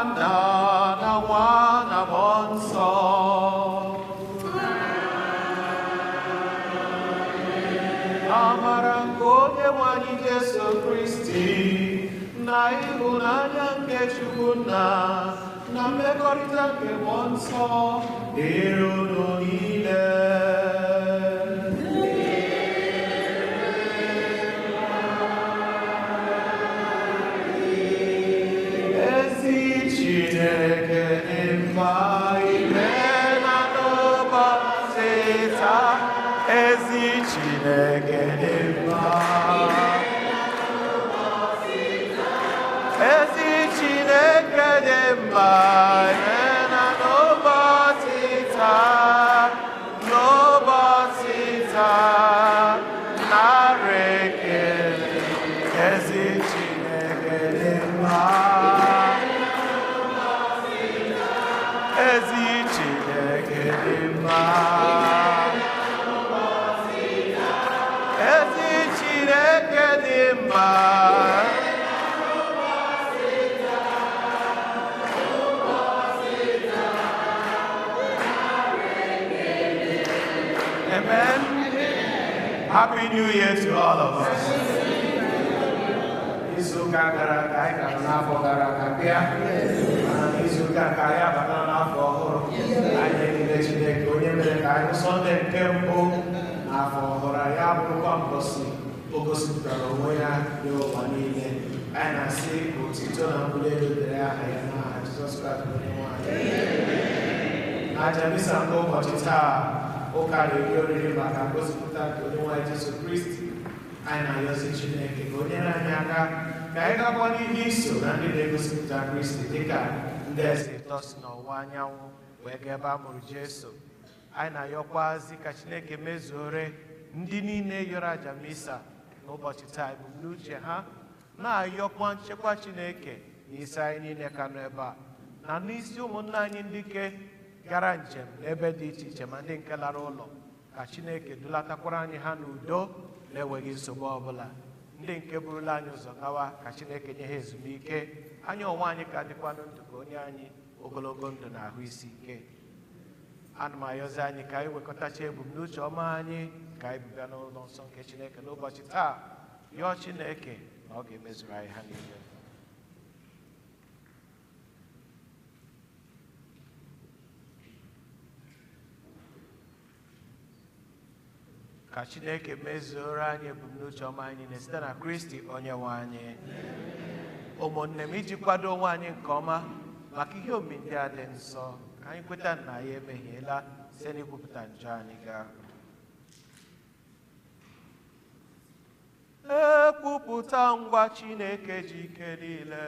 Nna na Nwa na Mmụọ Nsọ. Amara nke Onyenwe anyị Jesu Kristi na ịhụnanya nke Chukwu Nna na mmekọrịta nke Mmụọ Nsọ dịrị unu niile. Ezi Chineke dị mma, imeela n'ụbọchị taa. Ezi Chineke dị mma. Ezi Chineke dị mma, imeela n'ụbọchị taa, n'ụbọchị taa, nara ekele. Ezi Chineke dị mma. Ezi Chineke dị mma. Ezi Chineke dị mma. Amen. Happy New Year to all of us. Izu ụka gara aga anyị gara n'afọ gara aga bịa, mana n'izuụka nke anyị abatala n'afọ ọhụrụ. Anyị na-ekele Chineke onye mere ka anyị Sọnde nke mbụ n'afọ ọhụrụ anyị abụrụkwa mbọsị o gosipụtara onwe ya nye ụwa niile. Anyị na-asị otito na mbuli elu dịrị aha ya n'aha Jizọs Kraịst bụ Onyenwe anyị. N'aja misa nke ụbọchị taa, ụka na-eri oriri maka ngosipụta nke Onyenwe anyị Jesu Kristi. Anyị na-ayọzi Chineke ka o nyere anyị aka ka anyị gakwa n'ihu iso na ndị na-egosipụta Kristi dịka ndị eze ịtọ si n'ọwụwa anyanwụ wee gaa ebe a mụrụ Jesu. Anyị na-ayọkwazi ka Chineke mezuore ndị niile yọrọ aja misa n'ụbọchị taa ebumnuche ha, na-ayọkwa nchekwa Chineke n'isi anyị niile ka nọ ebe a na n'isi ụmụnna anyị ndị ke gara njem n'ebe dị iche iche ma ndị nke lara ụlọ, ka Chineke dulatakwara anyị ha n'udo na-enweghị nsogbu ọbụla. Ndị nke burula anyị ụzọ gawa, ka Chineke nye ha ezumike. Anyị onwe anyị ka dịkwanụ ndụ, ka onye anyị ogologo ndụ na ahụ isi ike. Ana m ayọzi anyị ka anyị wekọtacha ebumnuche ọma anyị ka anyị bịa n'ụlọ nsọ nke Chineke n'ụbọchị taa, yọọ Chineke na ọ ga-emezuru anyị ha niile. Ka Chineke mezuoro anyị ebumnuche ọma anyị niile site na Kristi Onyenwe anyị. Ụmụnne m, iji kwado onwe anyị nke ọma maka ihe omimi ndị a dị nsọ, ka anyị kweta na anyị emehiela site n'ikwupụta njọ anyị gaa. Ekwupụta ngwa Chineke ji ike niile.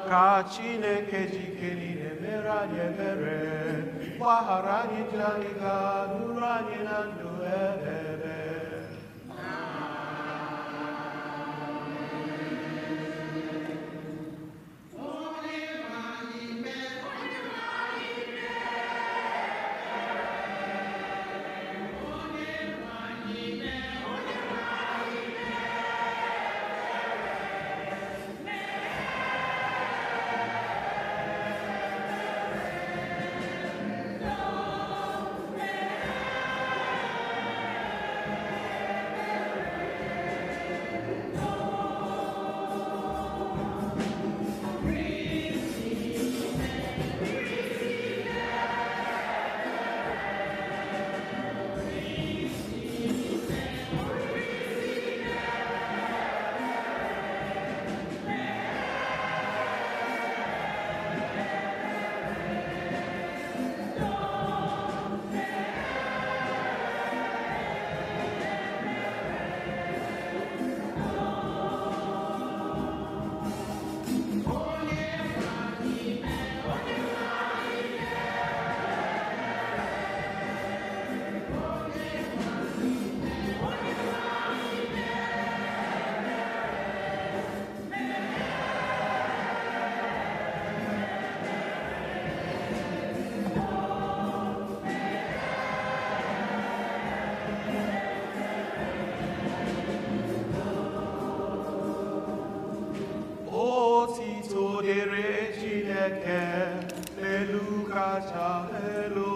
Ka Chineke ji ike niile mere anyị ebere, gbaghara anyị njọ anyị gaa, duru anyị na ndụ ebebe. Dịrị Chineke n'elu kacha elu.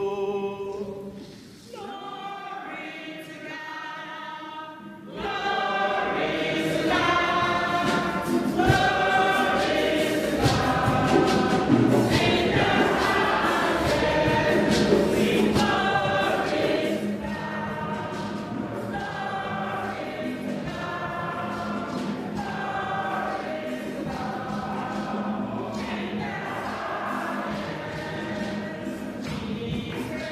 Thank you.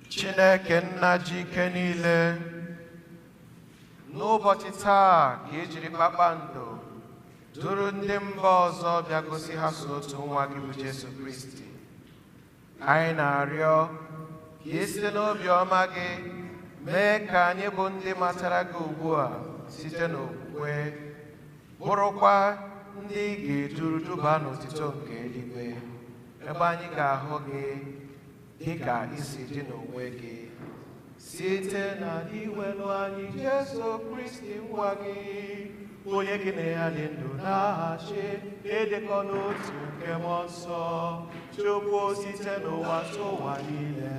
Chineke nna ji ike niile, n'ụbọchị taa ka e jiri kpakpando duru ndị mba ọzọ bịa gosi ha so otu nwa gị bụ Jesu Kristi. Anyị na-arịọ ka ị site n'obiọma gị mee ka anyị bụ ndị matara gị ugbu a site n'okwukwe, bụrụkwa ndị ị ga-eduru duba n'otito nke eluigwe, ebe anyị ga-ahụ gị dị ka isi dị n'onwe gị, site na iwelu anyị Jesu Kristi nwa gị, onye gị na ya dị ndụ na-achị ịdịkọ n'otu nke Mmụọ Nsọ, Chukwu site n'ụwa tụwa niile.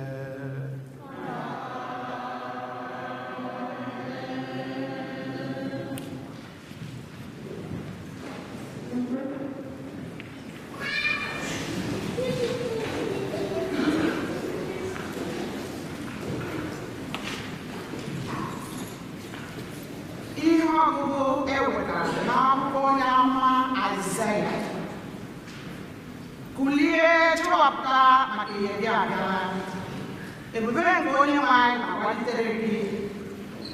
Ihe ọgụgụ e wetara n'akwụkwọ onye amụma Aịzaya. Kulie, chọpụta maka ihe gị abịala. Ebube nke onye nwe anyị na-akwalitere gị.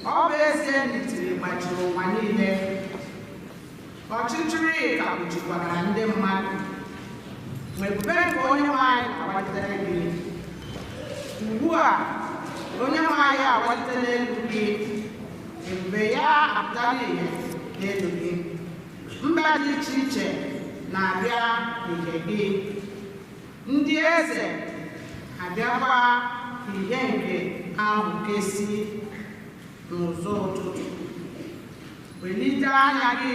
Ọ bụ ezie na itiri gbajiri ụwa niile. Ọchịchịrị ka kpuchikwara ndị mmadụ. Ma ebube nke onye nwe anyị na-akwalitere gị. Ugbu a, onye nwe anyị akwalitela elu gị. Ebube ya apụtala ìhè n'elu gị. Mba dị iche iche na-abịa n'ìhè gị. Ndị eze abịakwa ìhè nke ahụ nke si n'ụzọ ụtụtụ. Welite anya gị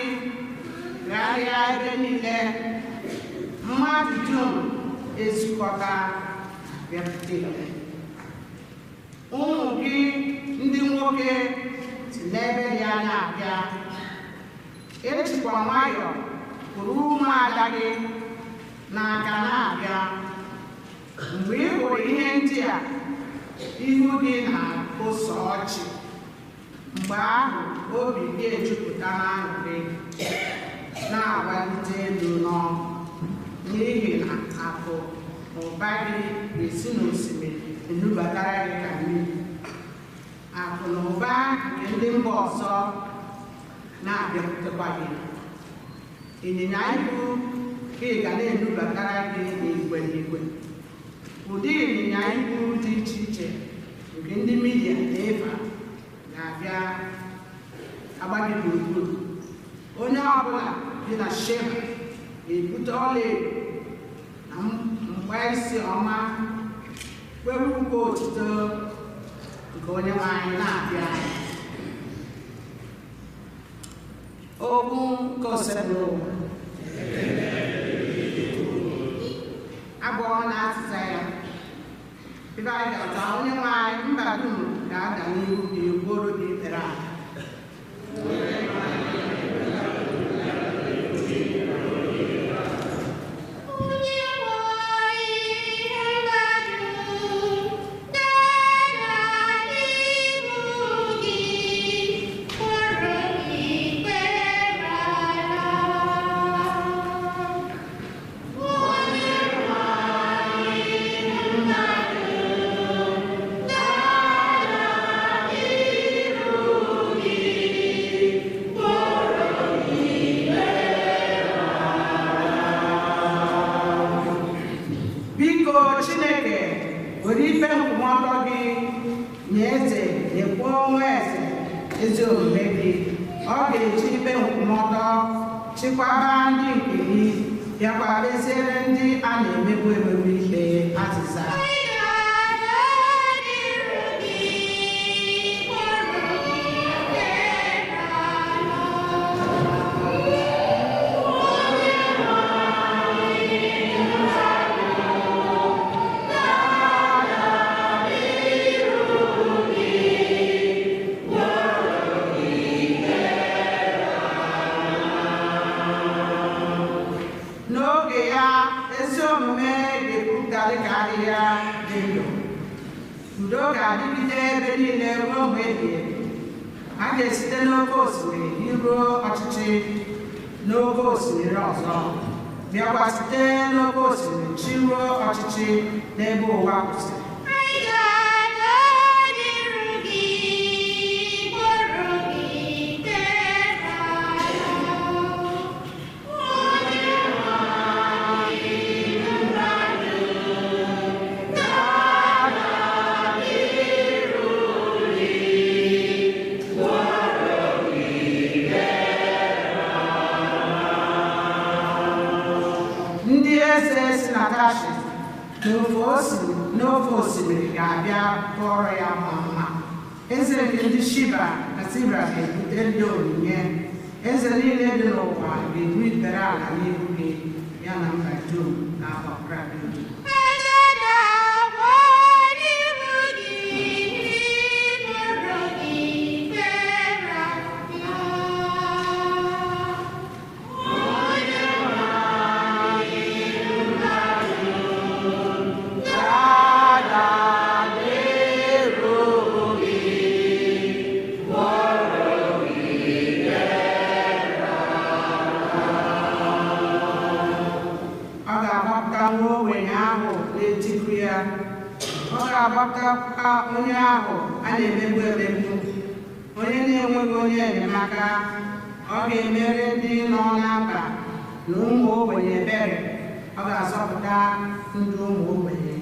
gagharịa ebe niile, mmadụ dum ezukọta bịakwute gị. Ụmụ gị ndị nwoke si n'ebe dị anya abịa. Ejikwa nwayọọ kụrụ ụmụada gị n'aka na-abịa. Mgbe ị hụrụ ihe ndị a, ihu gị na-akụsa ọchị. Mgbe ahụ obi gị ejupụta n'aṅụrị, na-awalite elu n'ọṅụ, n'ihi na akụ na ụba gị ga-esi n'osimiri enubatara gị ka mmiri. Akụ na ụba nke ndị mba ọzọ na-abịakwutekwa gị. Ịnyịnya ibu gị ga na-enubatara gị n'igwe n'igwe. Ụdị ịnyịnya ibu dị iche iche nke ndị Midia na Efa ga-abịa agba gị gburugburu. Onye ọbụla dị na Sheba ga-ebute ọlaedo na mgbaisi ọma, kwere ukwe otuto nke onye nwe anyị na-abịa. Okwu nke Osebụrụwa. Abụọ na azịza ya. Ibe anyị ga-ata onye nwe anyị, mba dum ga-ada n'ihu gị gworo gị ikpere ala. Onye nwe anyị, mba dum ga-ada n'ihu gị gworo gị ikpere ala. Onye nwe anyị, mba dum ga-ada n'ihu gị gworo gị ikpere ala. Biko Chineke, were ikpe nkwụmọtọ gị nye eze, nyekwa nwa eze ezi omume gị. Ọ ga-eji ikpe nkwụmọtọ chịkwaba ndị nke gị, bịakwa kpeziere ndị a na-emegbu emegbu ikpe. Azịza. Anyị ga-ada n'iru gị gworo gị ikpere ala. Onye nwe anyị, mba dum ga-ada n'iru gị gworo gị ikpere ala. N'oge ya, ezi omume ga-epupụta dịka ahịhịa dị ndụ. Udo ga-adịgide ebe niile ruo mgbe ebighị ebi. A ga-esite n'oké osimiri ruo ọchịchị n'oké osimiri ọzọ, bịakwa site n'oké osimiri chiruo ọchịchị n'ebe ụwa kwụsịrị. Anyị ga-ada N'ofe osimiri ga-abịa tụọrọ ya mma. Eze nke ndị Shiba na Sibra ga-ebute ndị onyinye. Eze niile dị n'ụwa ga-egbu ikpere ala n'ihu gị, ya na mba dum na-agbapụra gị. Ọ ga-agbapụtakwa onye ahụ a na-emegbu emegbu, onye na-enweghị onye enyemaka. Ọ ga-emere ndị nọ na mkpa na ụmụ ogbenye ebere. Ọ ga-azọpụta ndụ ụmụ ogbenye.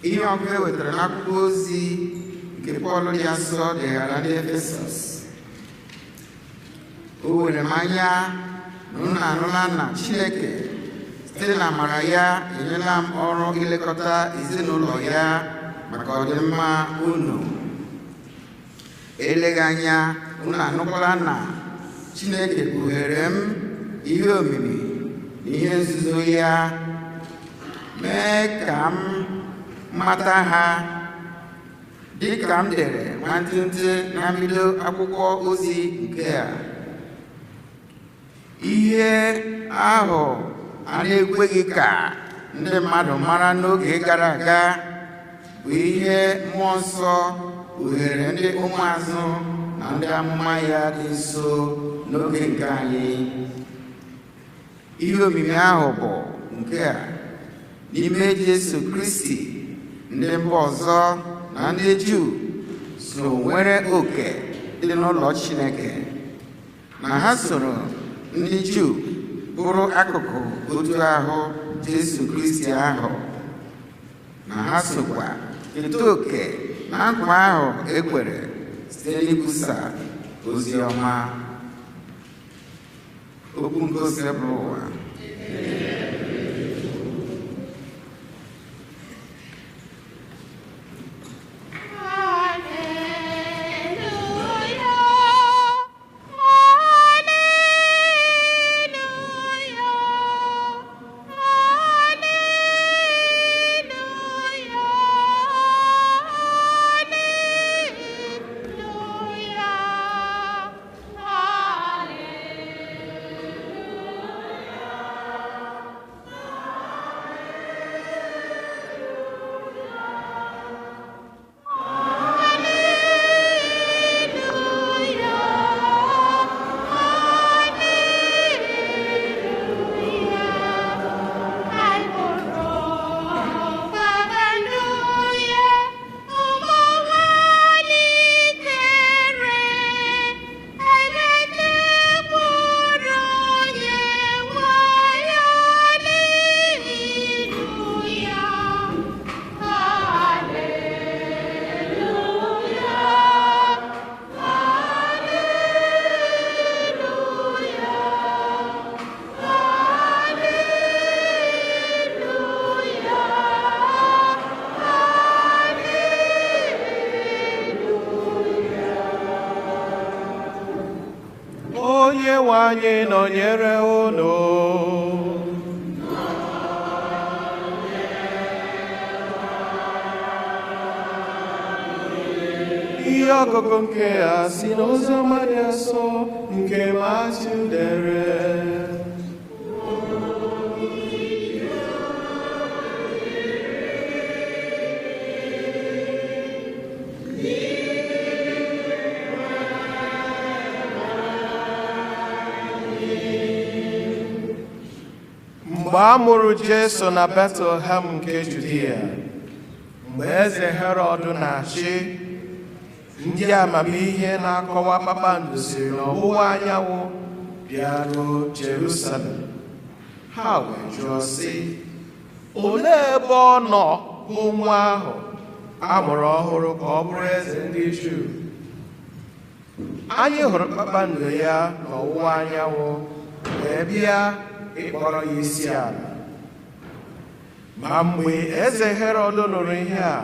Ihe ọgụgụ e wetara n'akwụkwọ ozi nke Pọl dị asọ deghara ndị Efesọs. O were m anya na unu anụla na Chineke site na amara ya enyela m ọrụ ilekọta ezinụlọ ya maka ọdịmma unu. Eleghị anya unu anụkwala na Chineke kpughere m ihe omimi na ihe nzuzo ya, mee ka m mata ha dị ka m dere nwantịntị na mbido akwụkwọ ozi nke a. Ihe ahụ a na-ekweghị ka ndị mmadụ mara n'oge gara aga bụ ihe mmụọ nsọ kpughere ndị ụmụazụ na ndị amụma ya dị nso n'oge nke anyị. Ihe omimi ahụ bụ nke a: n'ime Jesu Kristi, ndị mba ọzọ na ndị Juu so nwere oke dị n'ụlọ Chineke, na ha soro ndị Juu bụrụ akụkụ otu ahụ Jesu Kristi ahụ, na ha sokwa keta oke na nkwa ahụ e kwere site n'ikwusa ozi ọma. Okwu nke Osebụrụwa. Onye nwe anyị nọnyere unu. Ihe ọgụgụ nke a si n'Oziọma dị asọ nke Matiu dere. Mgbe a mụrụ Jesu na Betlehem nke Judia, mgbe eze Herọd na-achị, ndị amamihe na-akọwa kpakpando siri n'ọwụwa anyanwụ bịaruo Jerusalem. Ha wee jụọ sị, olee ebe ọ nọ bụ nwa ahụ a mụrụ ọhụrụ ka ọ bụrụ eze ndị Juu? Anyị hụrụ kpakpando ya n'ọwụwa anyanwụ wee bịa ịkpọrọ ya isi ala. Ma mgbe eze Herọd nụrụ ihe a,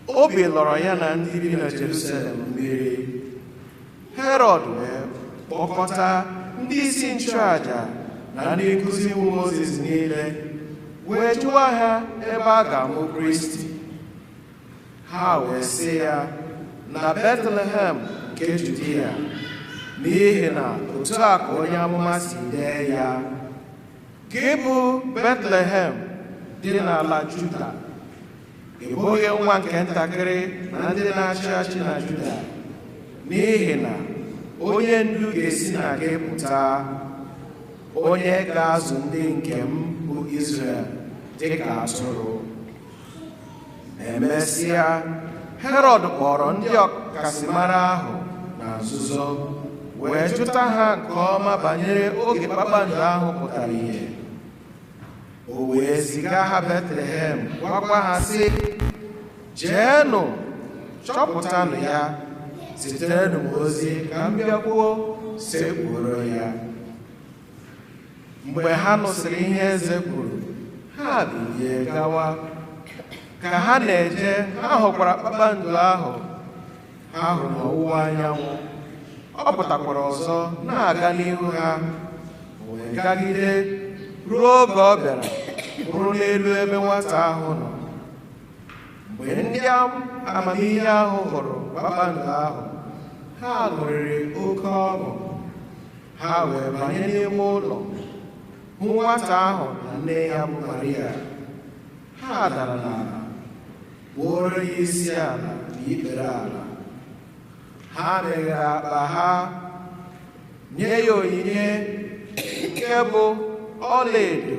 obi lọrọ ya na ndị bi na Jerusalem mmiri. Herọd wee kpọkọta ndị isi nchụàjà na ndị nkuzi iwu Mozis niile, wee jụọ ha ebe a ga-amụ Kristi. Ha wee sị ya, na Betlehem nke Judia, n'ihi na otu a ka onye amụma si dee ya: Gị bụ Betlehem dị n'ala Juda, ị bụghị nwa nke ntakịrị na ndị na-achị achị na Juda, n'ihi na onye ndu ga-esi na gị pụta, onye ga-azụ ndị nke m bụ Izrel dịka atụrụ. Emesịa, Herọd kpọrọ ndị ọkasịmara ahụ na nzuzo wee jụta ha nke ọma banyere oge kpakpando ahụ pụtara ìhè. O wee ziga ha Betlehem, gwakwa ha sị, jeenụ chọpụtanụ ya, ziterenụ m ozi ka m bịakwuo sekpuoro ya. Mgbe ha nụsịrị ihe eze kwuru, ha bilie gawa. Ka ha na-eje, ha hụkwara kpakpando ahụ ha hụrụ n'ọwụwa anyanwụ. Ọ pụtakwara ọzọ na-aga n'ihu ha, wee gagide ruo oge ọ bịara bụrụ n'elu ebe nwata ahụ nọ. Mgbe ndị amamihe ahụ hụrụ kpakpando ahụ, ha ṅụrịrị oke ọṅụ. Ha wee banye n'ime ụlọ, hụ nwata ahụ na nne ya bụ Maria. Ha dara n'ala, gbuoro ya isi ala na ikpere ala. Ha meghere akpa ha, nye ya onyinye nke bụ ọlaedo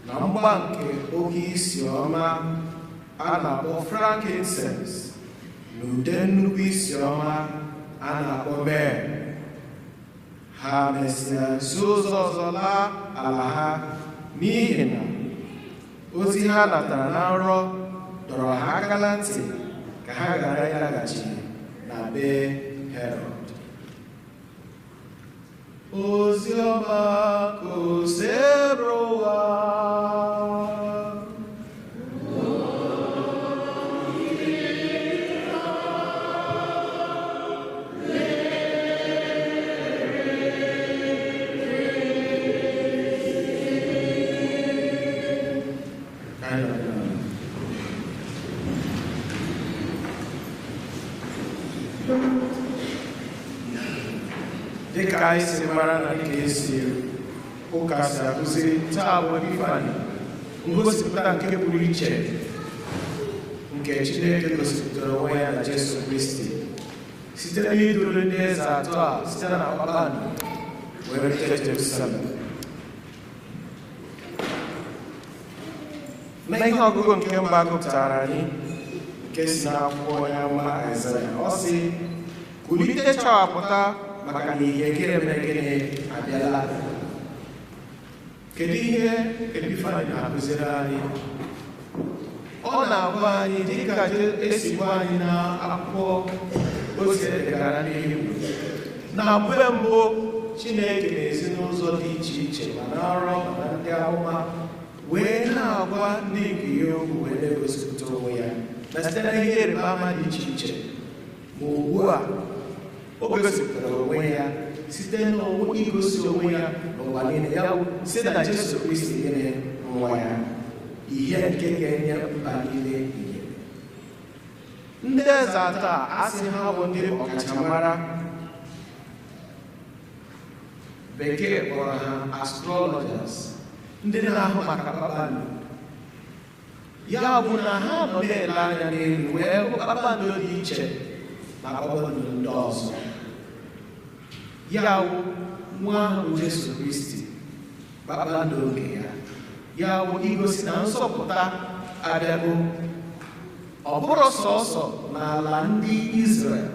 na mgba nke oke isi ọma a na-akpọ frankincense na ude nnukwu isi ọma a na-akpọ myrrh. Ha mesịa si ụzọ ọzọ laa ala ha, n'ihi na ozi ha natara na nrọ dọrọ ha aka na ntị ka ha ghara ịlaghachi na be Herọd. Ozi ọma ka o sere ụwa. Dịka anyị si mara na dịka esi ụka si akụzi, taa bụ Epifani, ngosipụta nke pụrụ iche nke Chineke gosipụtara onwe ya na Jesu Kristi site n'iduru ndị eze atọ a site na kpakpando wee rute Jerusalem. Na ihe ọgụgụ nke mba gụpụtara anyị nke si n'akwụkwọ onye amụma Aịzaya, ọ sị, kulite chawapụta maka na ihe gịnị mere gịnị abịala. Kedu ihe Epifani na-akụziri anyị? Ọ na-agwa anyị dịka esi gwa anyị na akwụkwọ ozi edegara ndị Hibru, na mgbe mbụ Chineke na-esi n'ụzọ dị iche iche ma na nrọ ma na ndị amụma wee na-agwa ndị nke ya okwu wee na-egosipụta onwe ya na site na ihe ịrịba ama dị iche iche. Ma ugbu a o gosipụtara onwe ya site n'igosi onwe ya n'ụwa niile, ya bụ site na Jesu Kristi nyere nwa ya ihe nke ga-enye mba niile ihe. Ndị eze atọ a asị ha bụ ndị ọkachamara, bekee kpọrọ ha astrologers, ndị na-ahụ maka kpakpando. Ya bụ na ha nọ na-ele anya n'elu wee hụ kpakpando dị iche na kpakpando ndị ọzọ. Ya wụ nwa ahụ Jesu Kristi Kpakpando nke ya, ya bụ igosi na nzọpụta abịago. Ọ bụrụ sọsọ n'ala ndị Izrel,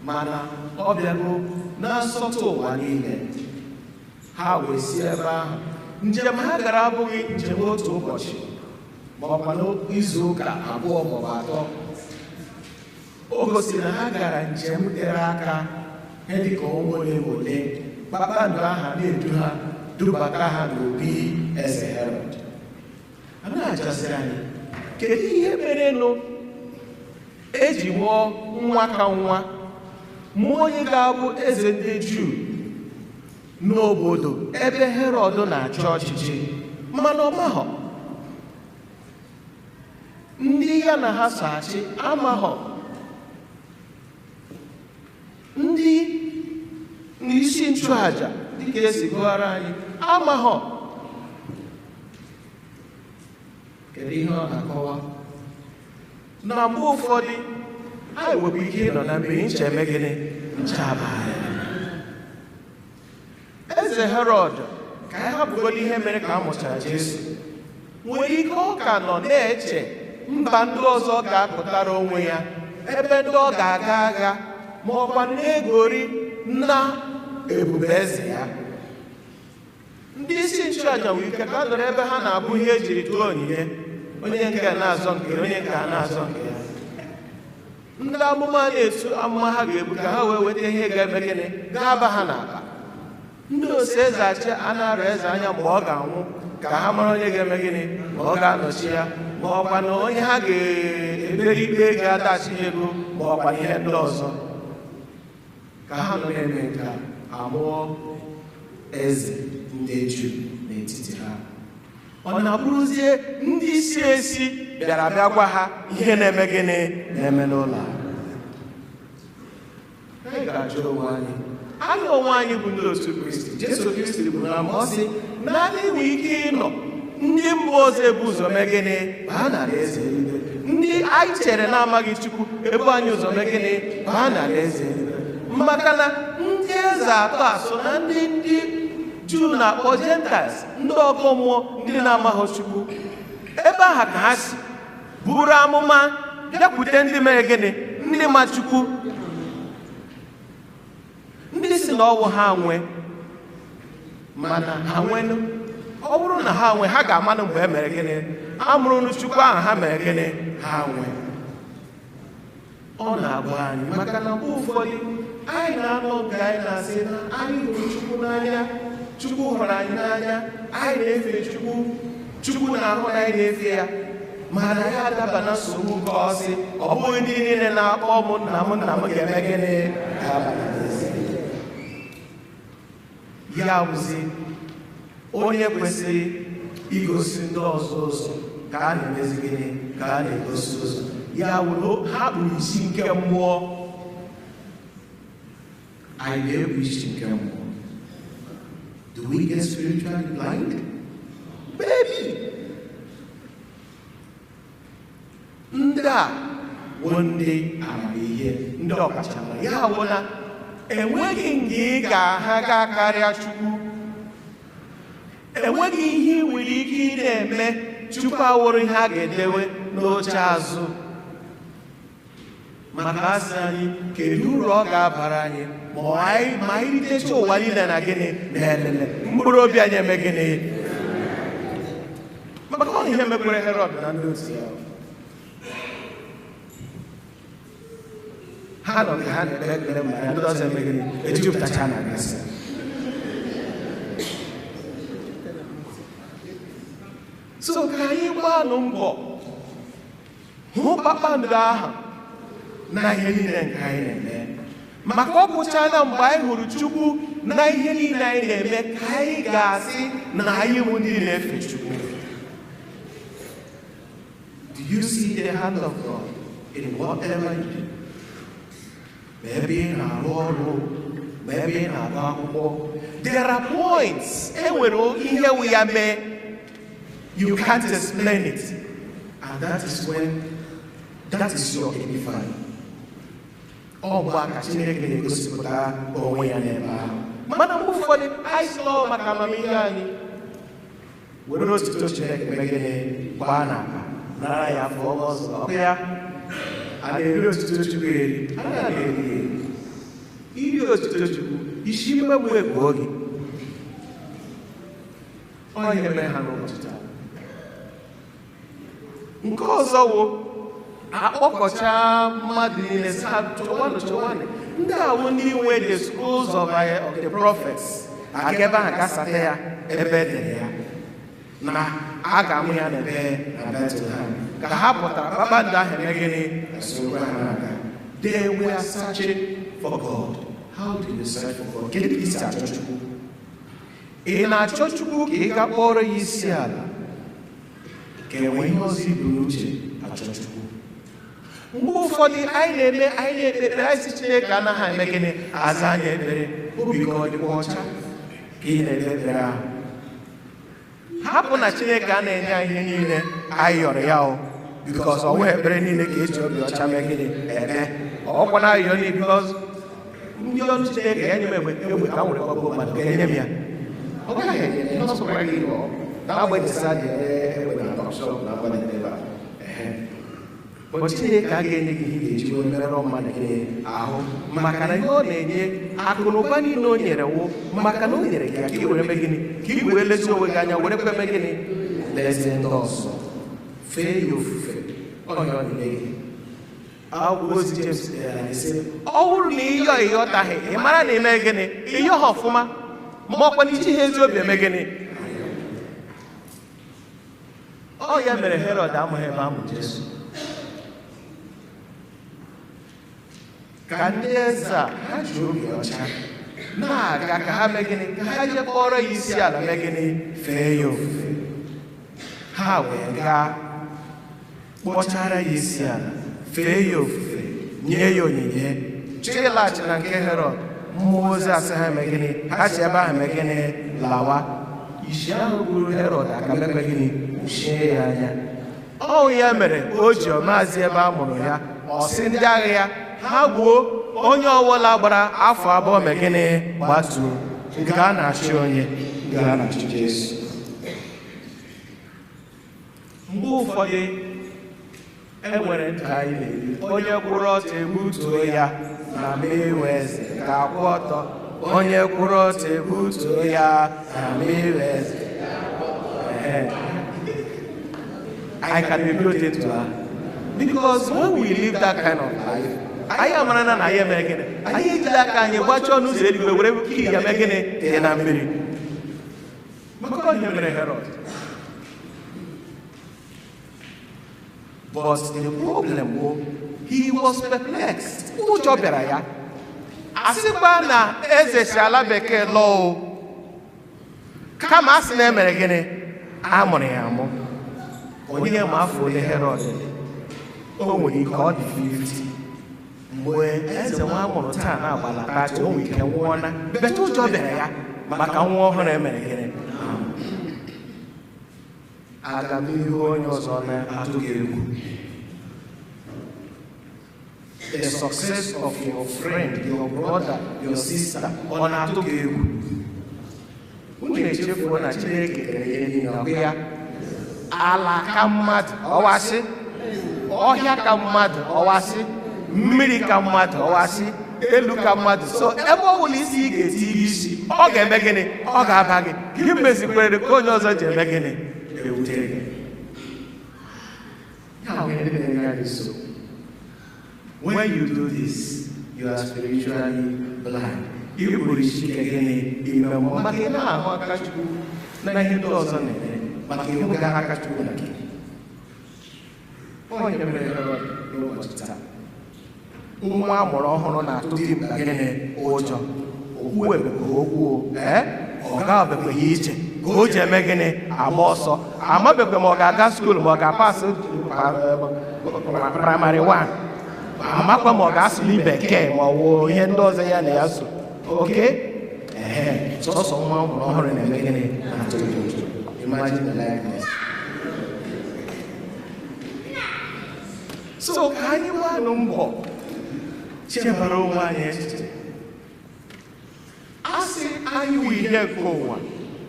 mana ọ bịago na nsọtụ ụwa niile. Ha wee si ebe ahụ. Njem ha gara abụghị njem otu ụbọchị ma ọ bụ izu ụka 2 maọbụ 3. O gosiri na ha gara njem tere aka ihe dịka ọnwa ole ma ole. Kpakpando ahụ na-edu ha dubata ha n'obi eze Herọd. A na-ajụzi anyị, kedu ihe merenụ eji mụọ nwa ka nwa, mụọ onye ga-abụ eze ndị Juu n'obodo ebe Herọd na-achị ọchịchị, mana ọ mahọ? Ndị ya na ha so achị amahọ. Ndị isi nchụaja dịka esi gụọrọ anyị amahọ. Kedu ihe ọ na-akọwa? Na mgbe ụfọdụ anyị nwere ike ịnọ na mmiri ncha eme gịnị? Ncha abalị. Eze Herọd, ka anyị hapụgodo ihe mere ka a mụchara Jesu, nwere ike ọ ka nọ na-eche mba ndị ọzọ ga-apụtara onwe ya, ebe ndị ọ ga-aga agha, ma ọkwa na-egori na ebube eze ya. Ndị isi nchụaja nwere ike ka nọrọ ebe ha na-abụ ihe ejiri tụọ onyinye, onye nke na-azọ nke onye nke a na-azọ nke ya. Ndị amụma na-etu amụma ha ga-ebu ka ha wee weta ihe ga-eme gịnị? Ga-aba ha n'akpa. Ndị ose eze achị a na-arụ eze anya mgbe ọ ga-anwụ ka ha mara onye ga-eme gịnị ma ọ ga-anọchi ya, ma ọkwa na onye ha ga-ekpere ikpe ga-adachi ego, ma ọkwa na ihe ndị ọzọ. Ka ha nọ na-eme nke amụọ eze ndị Juu n'etiti ha. Ọ na-abụrụzie ndị isi esi bịara bịa gwa ha ihe na-eme gịnị na-eme n'ụlọ a. Anyị ga-ajụ onwe anyị, anyị onwe anyị bụ ndị otu Kristi. Jesu Kristi bụ na ma ọ sị na anyị nwee ike ịnọ ndị mba ọzọ ebu ụzọ mee gịnị baa n'alaeze eluigwe. Ndị anyị chere na-amaghị Chukwu ebu anyị ụzọ mee gịnị baa n'alaeze eluigwe. Maka na ndị eze atọ asọ na ndị Juu na-akpọ Gentiles, ndị ọgọ mmụọ, ndị na-amaghị Chukwu, ebe ahụ ka ha si buru amụma bịakwute ndị mere gịnị, ndị ma Chukwu, ndị si na ọwụ ha nwe, mana ha nwenụ. Ọ bụrụ na ha nwe, ha ga-amanụ mgbe e mere gịnị, amụrụ Chukwu ahụ ha mere gịnị, ha nwe. Ọ na-agwa anyị maka na mgbe ụfọdụ anyị na-anọ nke anyị na-asị na anyị hụrụ Chukwu n'anya, Chukwu hụrụ anyị n'anya, anyị na-efe Chukwu, Chukwu na-ahụ na anyị na-efe ya, mana ya adaba na nsogbu ka ọ sị ọ bụghị ndị niile na-akpọ m nna m nna m ga-eme gịnị ga-aba n'alaeze. Ya bụzi onye kwesịrị igosi ndị ọzọ ụzọ ka a na-emezi gịnị ka a na-egosi ụzọ. Ya wụrụ ha kpuru isi nke mmụọ. Anyị na-ekpu isi nke mmụọ. Do we get spiritually blind? Maybe. Ndị a bụ ndị amamihe, ndị ọkachamara. Ya bụ na enweghị nke ị ga-aha gaa karịa Chukwu. Enweghị ihe ị nwere ike ị na-eme Chukwu awụrụ ihe a ga-edewe n'oche azụ. Maka asị anyị, kedu uru ọ ga-abara anyị ma anyị ritecha ụwa niile na gịnị na elele mkpụrụ obi anyị eme gịnị? Maka ọ na ihe mekwere Herọd na ndị otu ya. Ha nọ ka ha na-ekpe ekpere maka ndị ọzọ eme gịnị ejupụtacha na gasị. So ka anyị gbanụ mbọ hụ kpakpando ahụ na ihe niile nke anyị na-eme. Maka ọ bụchala mgbe anyị hụrụ Chukwu na ihe niile anyị na-eme ka anyị ga-asị na anyị bụ ndị na-efe Chukwu. Do you see the hand of God in whatever you do? Ma ebe ị na-arụ ọrụ, ma ebe ị na-agụ akwụkwọ, there are points e nwere ihe wụ ya mee, you can't explain it, and that is when that is your epiphany. Ọ bụ aka Chineke na-egosipụta onwe ya n'ebe ahụ. Mana mgbe ụfọdụ anyị sị ọ maka amamihe anyị, Were otuto Chineke mee gịnị? Gbaa n'akpa, nara ya afọ ọzọ. Ọkụ ya a na-eri otuto Chukwu eri, a na-eri eri. Iri otuto Chukwu, isi mmegbu egbuo gị. Ọ ihe mere ha n'ụbọchị taa. Nke ọzọ wụ akpọkọcha mmadụ niile sị ha chọwanụ chọwanụ. Ndị awụ ndị nwe the schools of the prophets aga ebe ahụ gasata ya ebe e dere ya na a ga-amụ ya na ebe na Bethlehem. Ka ha pụtara kpakpando ahụ eme gịnị? Esokwa ha n'aka. They were searching for God. How do you search for God? Kedu ka i si achọ Chukwu? Ị na-achọ Chukwu ka ị ga kpọrọ ya isi ala, ka e nwee ihe ọzọ ibu n'uche achọ Chukwu. Mgbe ụfọdụ anyị na-eme anyị na-ekpe ekpere, anyị sị Chineke anaghị eme gịnị? Aza anyị ekpere. Obi gị ọ dịkwa ọcha ka ị na-ekpe ekpere ahụ? Hapụ na Chineke a na-enye anyị ihe niile anyị yọrọ ya o, because ọ nweghị ekpere niile ka eji obi ọcha mee gịnị? Ekpe. Ọkwa na ayọ niile, because ndị ọrụ Chineke ya nye m egbe egbe ka m were gbagbuo mmadụ, ka enye m ya. Ọ gaghị enye ya, ọ sọkwara gị yọọ. N'agbanyeghị sị a na-ere egbe na talk na agbanyeghị ebe a. But Chineke agaghị enye gị ihe ị ga-eji wee merụọ mmadụ gị ahụ, maka na ihe ọ na-enye akụ na ụba niile o nyere wụ maka na o nyere gị ya ka ị were mee gịnị? Ka ị were lezie onwe gị anya, were kwe mee gịnị? Lezie ndị ọzọ, fee ya ofufe. Ọ ihe ọ na-enye gị. Akwụkwọ ozi James dere anyị sị, ọ bụrụ na ịyọ ịghọtaghị, ị mara na ime gịnị? Ịyọ ha ọfụma, ma ọkwa na iji ha ezi obi eme gịnị? Ọ ya mere Herọd amụghị ebe amụ Jesu. Ka ndị eze a ha ji obi ọcha na-aga ka ha mee gịnị? Ka ha jee kpọrọ ya isi ala mee gịnị? Fee ya ofufe. Ha wee gaa kpọchara ya isi ala, fee ya ofufe, nye ya onyinye. Chọọ ịlaghachi na nke Herọd, mmụọ ozi asị ha mee gịnị? Ha si ebe ahụ mee gịnị? Lawa. Isi ahụ gburu Herọd aka mekwe gịnị? Kpuchie ya anya. Ọ ya mere o ji maazị ebe a mụrụ ya, ọ sị ndị agha ya ha gbuo onye ọbụla gbara afọ 2 mee gịnị? Gbatuo. Nke a na-achị onye? Nke a na-achị Jesu. Mgbe ụfọdụ e nwere ndụ anyị na-ebi, onye kwụrụ ọtọ egbutuo ya na mewe eze ga-akwụ ọtọ. Onye kwụrụ ọtọ egbutuo ya na mewe eze. I can be built to her. Because when we live that kind of life, anyị amara na anyị eme gịnị? Anyị ejila aka anyị gbachie ọnụ ụzọ eluigwe were kii ya mee gịnị? Tinye na mmiri. Maka ihe mere Herọd. But the problem was, he was perplexed. Ụjọ bịara ya. A sịkwa na eze si ala bekee lọọ o. Kama a sị na emere gịnị? A mụrụ ya amụ. Onye ma afọ ole Herọd dị? O nwere ike ọ dị 50. Mgbe eze nwa amụrụ taa na-agbala 30, o nwere ike nwụọ na. Bete ụjọ bịara ya maka nwa ọhụrụ emere gịnị? Aga m ihu onye ọzọ na-atụ gị egwu. The success of your friend, your brother, your sister, ọ na-atụ gị egwu. Unu echefuo na Chineke kere ihe niile, ọ bụ ya. Ala ka mmadụ, ọwasị. Ọhịa ka mmadụ, ọwasị. Mmiri ka mmadụ, ọwasị. Elu ka mmadụ. So ebe ọ bụla isi ị ga-eti gị isi, ọ ga-eme gịnị? Ọ ga-aba gị. Gị mezikwere ka onye ọzọ ji eme gịnị? Ewute gị. When you do this, you are spiritually blind. Ị kpuru isi ike gịnị? Ime mmụọ. Maka ị na-ahụ aka Chukwu na ihe ndị ọzọ na-eme, maka ịhụ ga aka Chukwu na gị. Onye mere Herọd n'ụbọchị taa. Nwa a mụrụ ọhụrụ na-atụ dimkpa gịnị? Ụjọ. Okwu ebekwe okwu ọ ga-abekwe ya iche ka o ji eme gịnị? Agba ọsọ. Amabekwe ma ọ ga-aga skuul ma ọ ga-apasị praịmarị 1. Amakwa ma ọ ga-asụli bekee ma ọ wụ ihe ndị ọzọ ya na ya so. Oke? Sọsọ nwa a mụrụ ọhụrụ na-eme gịnị? Na-atụ gị ụjọ. Imagine the likeness. So ka anyị gbanụ mbọ chebara onwe anyị echiche. A sị anyị wụ ihe nke ụwa,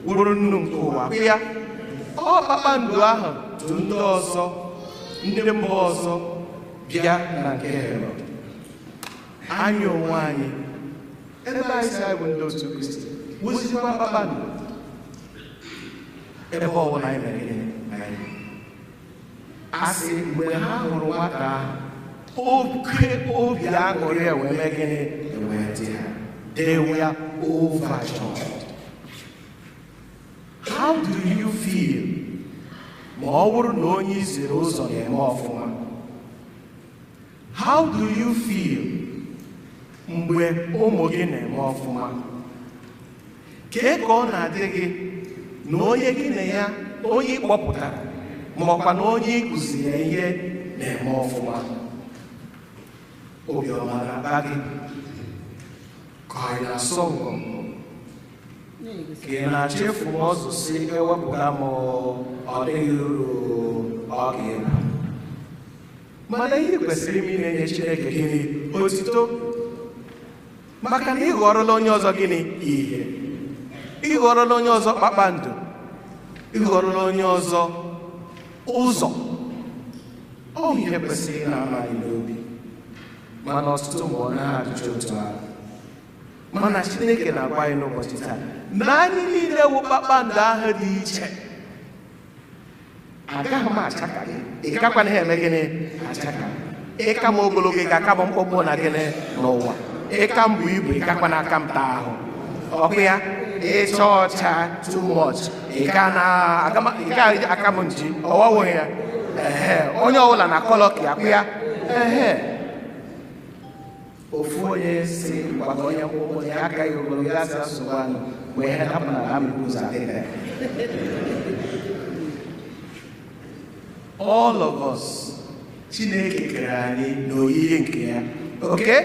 wụrụ nnu nke ụwa, ya. Ọ kpakpando ahụ tụ ndị ọzọ, ndị mba ọzọ bịa na nke Herọd. Anyị onwe anyị, ebe anyị si anyị bụ ndị otu Kristi, wụzikwa kpakpando ebe ọbụla anyị mere gịnị anyị. Asị mgbe ha hụrụ nwata ahụ, oke obi aṅụrị wee mee gịnị wee dị ha. They were overjoyed. How do you feel ma ọ bụrụ na onye iziri ụzọ na-eme ọfụma? How do you feel mgbe ụmụ gị na-eme ọfụma? Kee ka ọ na-adị gị na onye gị na ya, onye ị kpọpụtara ma ọkwa na onye ị kụziri ihe na-eme ọfụma? Obiọma na-akpa gị ka ị na-asọ ngọngọ, ka ị na-achọ ịfụ ọzọ si ewepụga m, ọ dịghị uru ọ ga-eba. Mana ihe kwesịrị ime na-enye Chineke gịnị? Otito. Maka na ị ghọrọla onye ọzọ gịnị? Ihe. Ị ghọrọla onye ọzọ kpakpando. Ị ghọrọla onye ọzọ ụzọ. Ọ ihe kwesịrị ị na-ama anyị n'obi. Mana ọtụtụ mgbe ọ naghị adịcha otu ahụ. Mana Chineke na-agwa anyị n'ụbọchị taa na anyị niile wụ kpakpando ahụ dị iche. Agaghị m acha ka gị, ị gakwana ha eme gịnị acha ka gị. Ịka m ogologo, ị ga-aka m mkpụmkpụ na gịnị n'ụwa. Ịka m bụ ibu, ị gakwana aka m taa ahụ. Ọkụ ya ịcha ọcha too much, ị ga na aka m nji ọwawo ya. Ehe, onye ọbụla na kọlọ ka akwụ ya. Ehe, ofu onye si gwara onye mkpụmkpụ ya akaghị ogologo ya sị nsogbu anụ wee ihe dapụ na ha mmiri ụzọ adịghị. All of us, Chineke kere anyị n'oyiyi nke ya. Okay?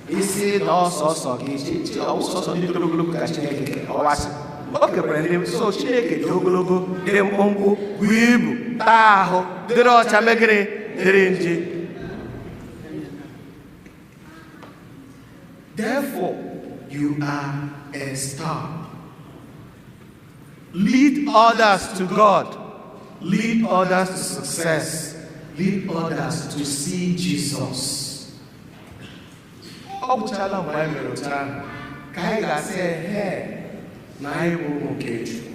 Isi na ọsọsọ gị, ọsọsọ ndị toro ogologo ka Chineke kere, ọwasị. O kekwara ndị so Chineke dị ogologo, dị mkpụmkpụ, bụ ibu, taa ahụ, dịrị ọcha megịrị, dịrị nji. Therefore, you are a star. Lead others to God. Lead others to success. Lead others to see Jesus. Ọ gwụchala mgbe anyị mere otu ahụ ka anyị ga-asị ehe na anyị bụ ụmụ nke Chukwu.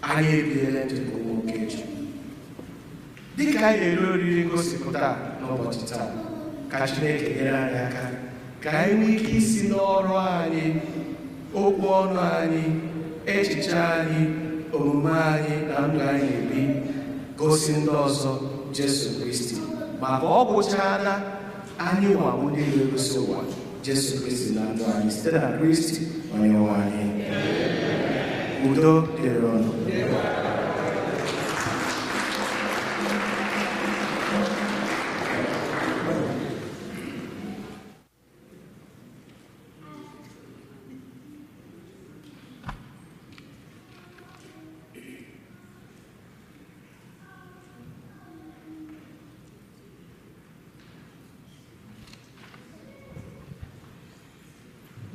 Anyị ebiela ndụ bụ ụmụ nke Chukwu. Dịka anyị na-eri oriri ngosipụta n'ụbọchị taa, ka Chineke nyere anyị aka ka anyị nwee ike isi n'ọrụ anyị, okwu ọnụ anyị, echiche anyị, omume anyị na ndụ anyị na-ebi gosi ndị ọzọ Jesu Kristi. Maka ọ gwụchaala anyị nwa bụ ndị na-egosi ụwa Jesu Kristi na ndụ anyị site na Kristi onye nwe anyị. Udo dịrị unu.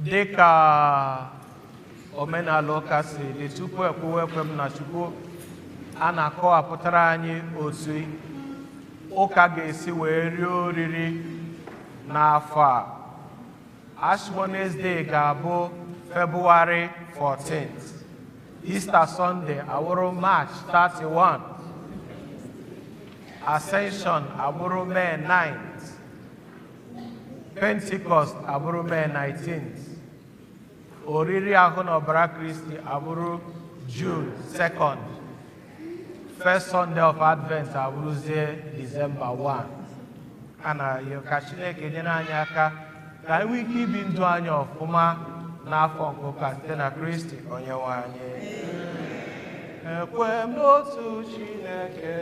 Dịka omenala ụka si dị, tupu ekwuwe ekwe m na Chukwu, a na-akọwapụtara anyị otu ụka ga-esi wee rie oriri n'afọ a. Ash Wednesday ga-abụ February 14th, Easter Sunday awụrụ March 31, Ascension abụrụ May 9th, Pentecost abụrụ May 19th, oriri ahụ na ọbara Kristi abụrụ June 2nd, First Sunday of Advent abụrụzie December 1. A na-arịọ ka Chineke nyere anyị aka ka anyị nwee ike ibi ndụ anyị ọfụma n'afọ nke ụka site na Kristi onye nwe anyị. Ekwe m n'otu Chineke.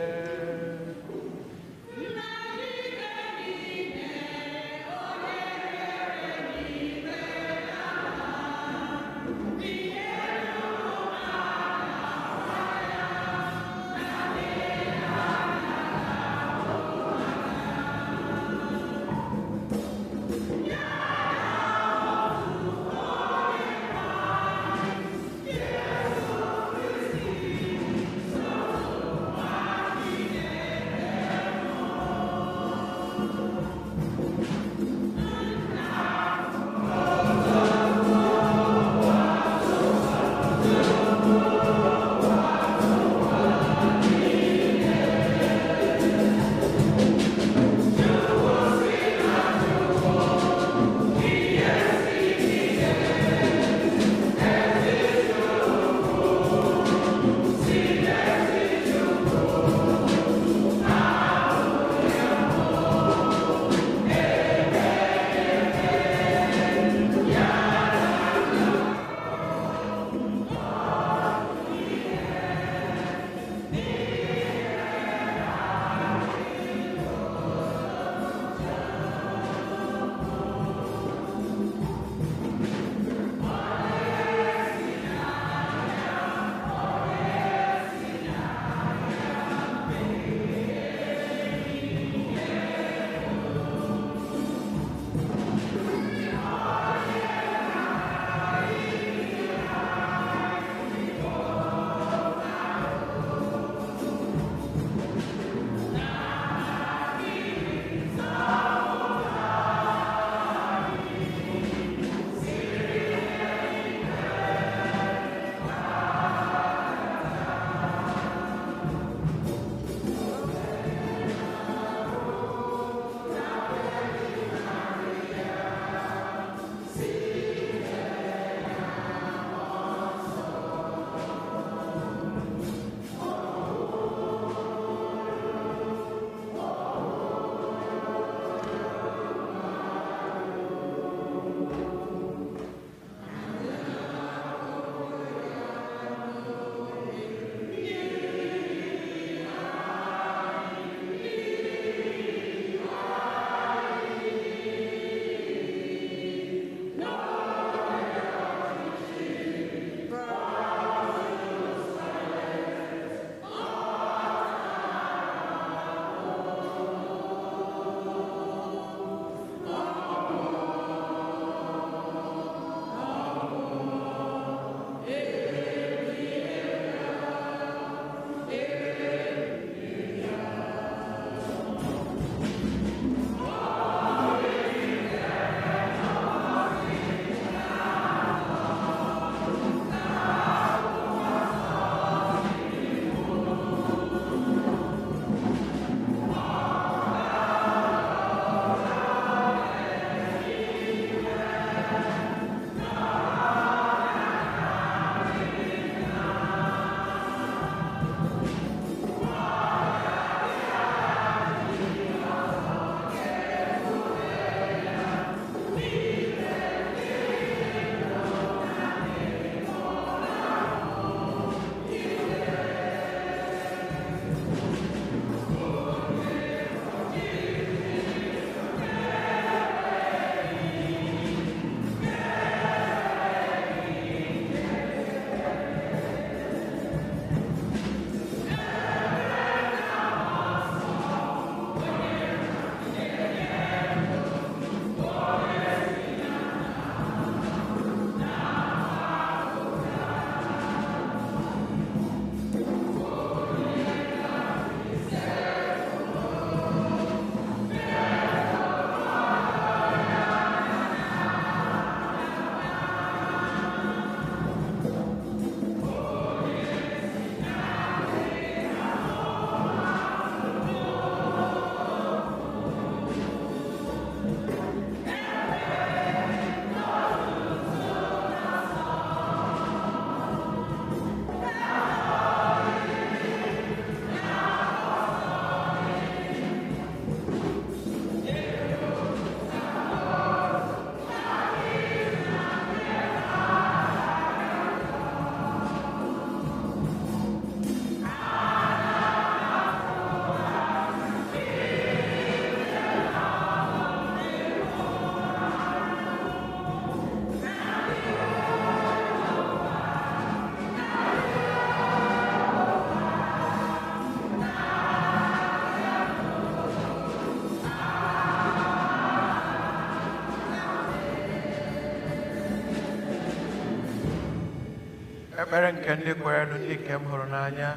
Ekpere nke ndị kwerenụ, ndị nke m hụrụ n'anya,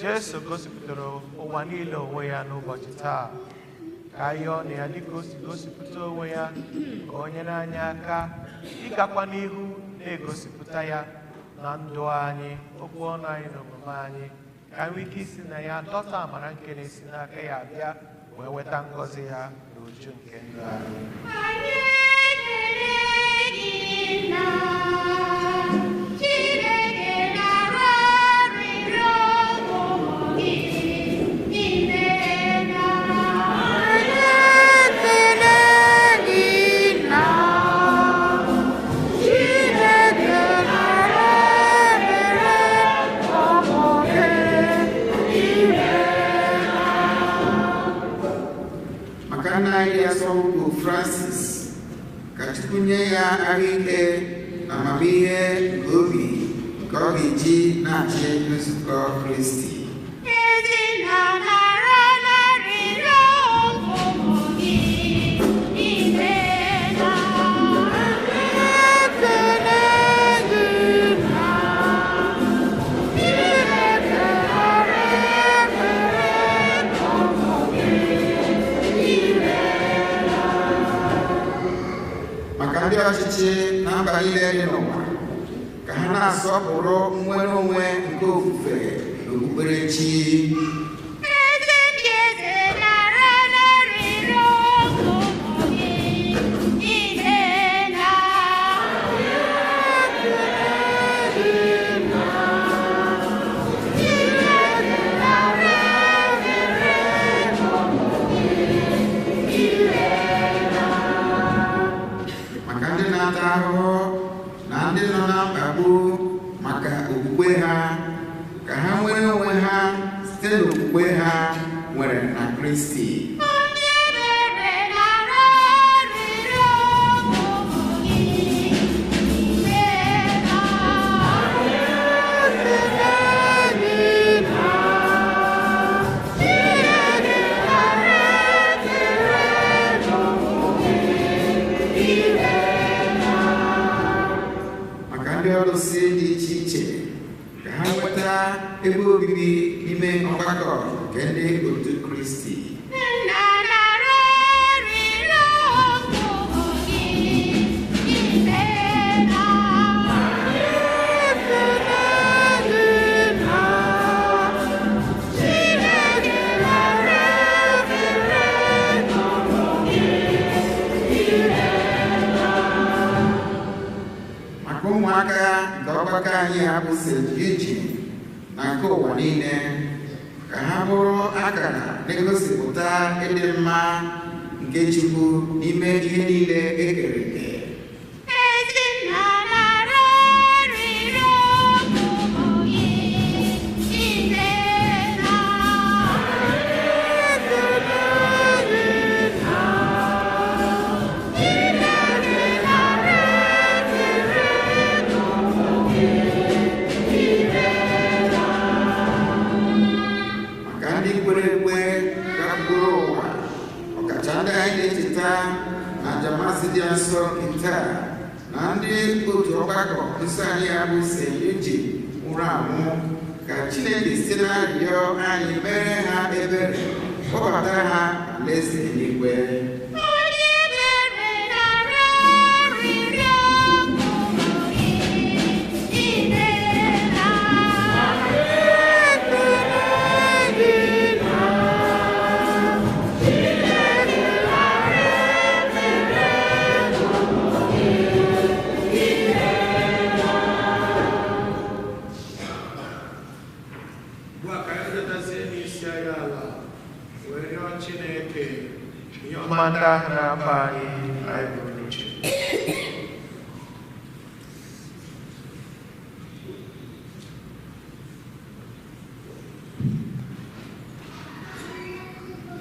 Jesu gosipụtara ụwa niile onwe ya n'ụbọchị taa. Ka anyị yọọ na ya dịka o si gosipụta onwe ya, ka o nyere anyị aka ịgakwa n'ihu na-egosipụta ya na ndụ anyị, okwu ọnụ anyị na omume anyị, ka anyị nwee ike isi na ya dọta amara nke na-esi n'aka ya abịa, wee nweta ngọzi ya n'uju nke ndụ anyị. Anyị ekele gị nna, Chineke nara arịrịọ ụmụ gị, imeela. Anyị ekele gị nna, Chineke nara ekpere ụmụ gị, imeela. Maka nna anyị dị asọ bụ Francis, ka Chukwu nye ya ahụike na amamihe nke obi nke ọ ga-eji na-achị nzukọ Kristi. Ezinna nara arịrịọ ụmụ gị, imeela. Ekele gị nna, Chineke nara ekpere ụmụ gị, imeela. Maka ndị ọchịchị na mba niile dị n'ụwa, ka ha na-asọpụrụ nnwere onwe nke ofufe na okpukperechi. Eze ndị eze nara arịrịọ ụmụ gị, imeela. Maka ndị na-ata ahụhụ na ndị nọ na mkpagbu maka okwukwe ha, ka ha nwere onwe ha site n'okwukwe ha nwere na Kristi. Onye ebere nara arịrịọ ụmụ gị, imeela. Maka ndị ọlụsị dị iche iche, ka ha nweta ebe obibi n'ime ọgbakọ nke ndị otu Kristi. Nna nara arịrịọ ụmụ gị, imeela. Maka ụmụaka nke ọgbakọ anyị ha bụ St. Eugene na nke ụwa niile, ka ha bụrụ akara na-egosipụta ịdị mma nke Chukwu n'ime ihe niile e kere eke. Ezinna nara arịrịọ ụmụ gị, imeela. Maka ndị kwere ekwe gbagburu ụwa, ọkacha ndị anyị na-echeta na njamasị dị nsọ nke taa na ndị otu ọgbakọ nsọ anyị ya bụ St. Eugene nwụrụ anwụ, ka Chineke site n'arịrịọ anyị mere ha ebere, kpọbata ha alaeze eluigwe. Onye ebere nara arịrịọ ụmụ gị, imeela. Ugbu a ka anyị letazie n'isi anyị ala wee rịọ Chineke ihe ọma ndị ahụ na-akpa anyị anyị buru n'uche.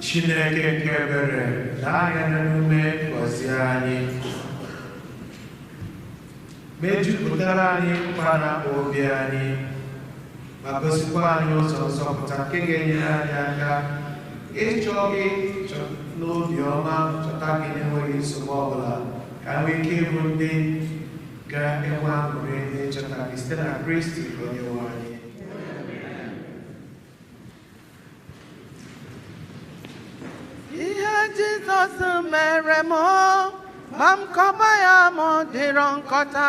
Chineke nke ebere, lee anya n'ume gọzie anyị, mejupụtara anyị mkpa na obi anyị, ma gosikwa anyị ụzọ nzọpụta nke ga-enyere anyị aka ịchọ gị n'obi ọma, chọta gị n'enweghị nsogbu ọbụla, ka nwee ike ịbụ ndị Ga-enwe aṅụrị n'ịchọta gị site na Kristi onye nwe anyị. Ihe Jizọs mere m, ma m kọba ya, ma ọ dịrọ nkọta.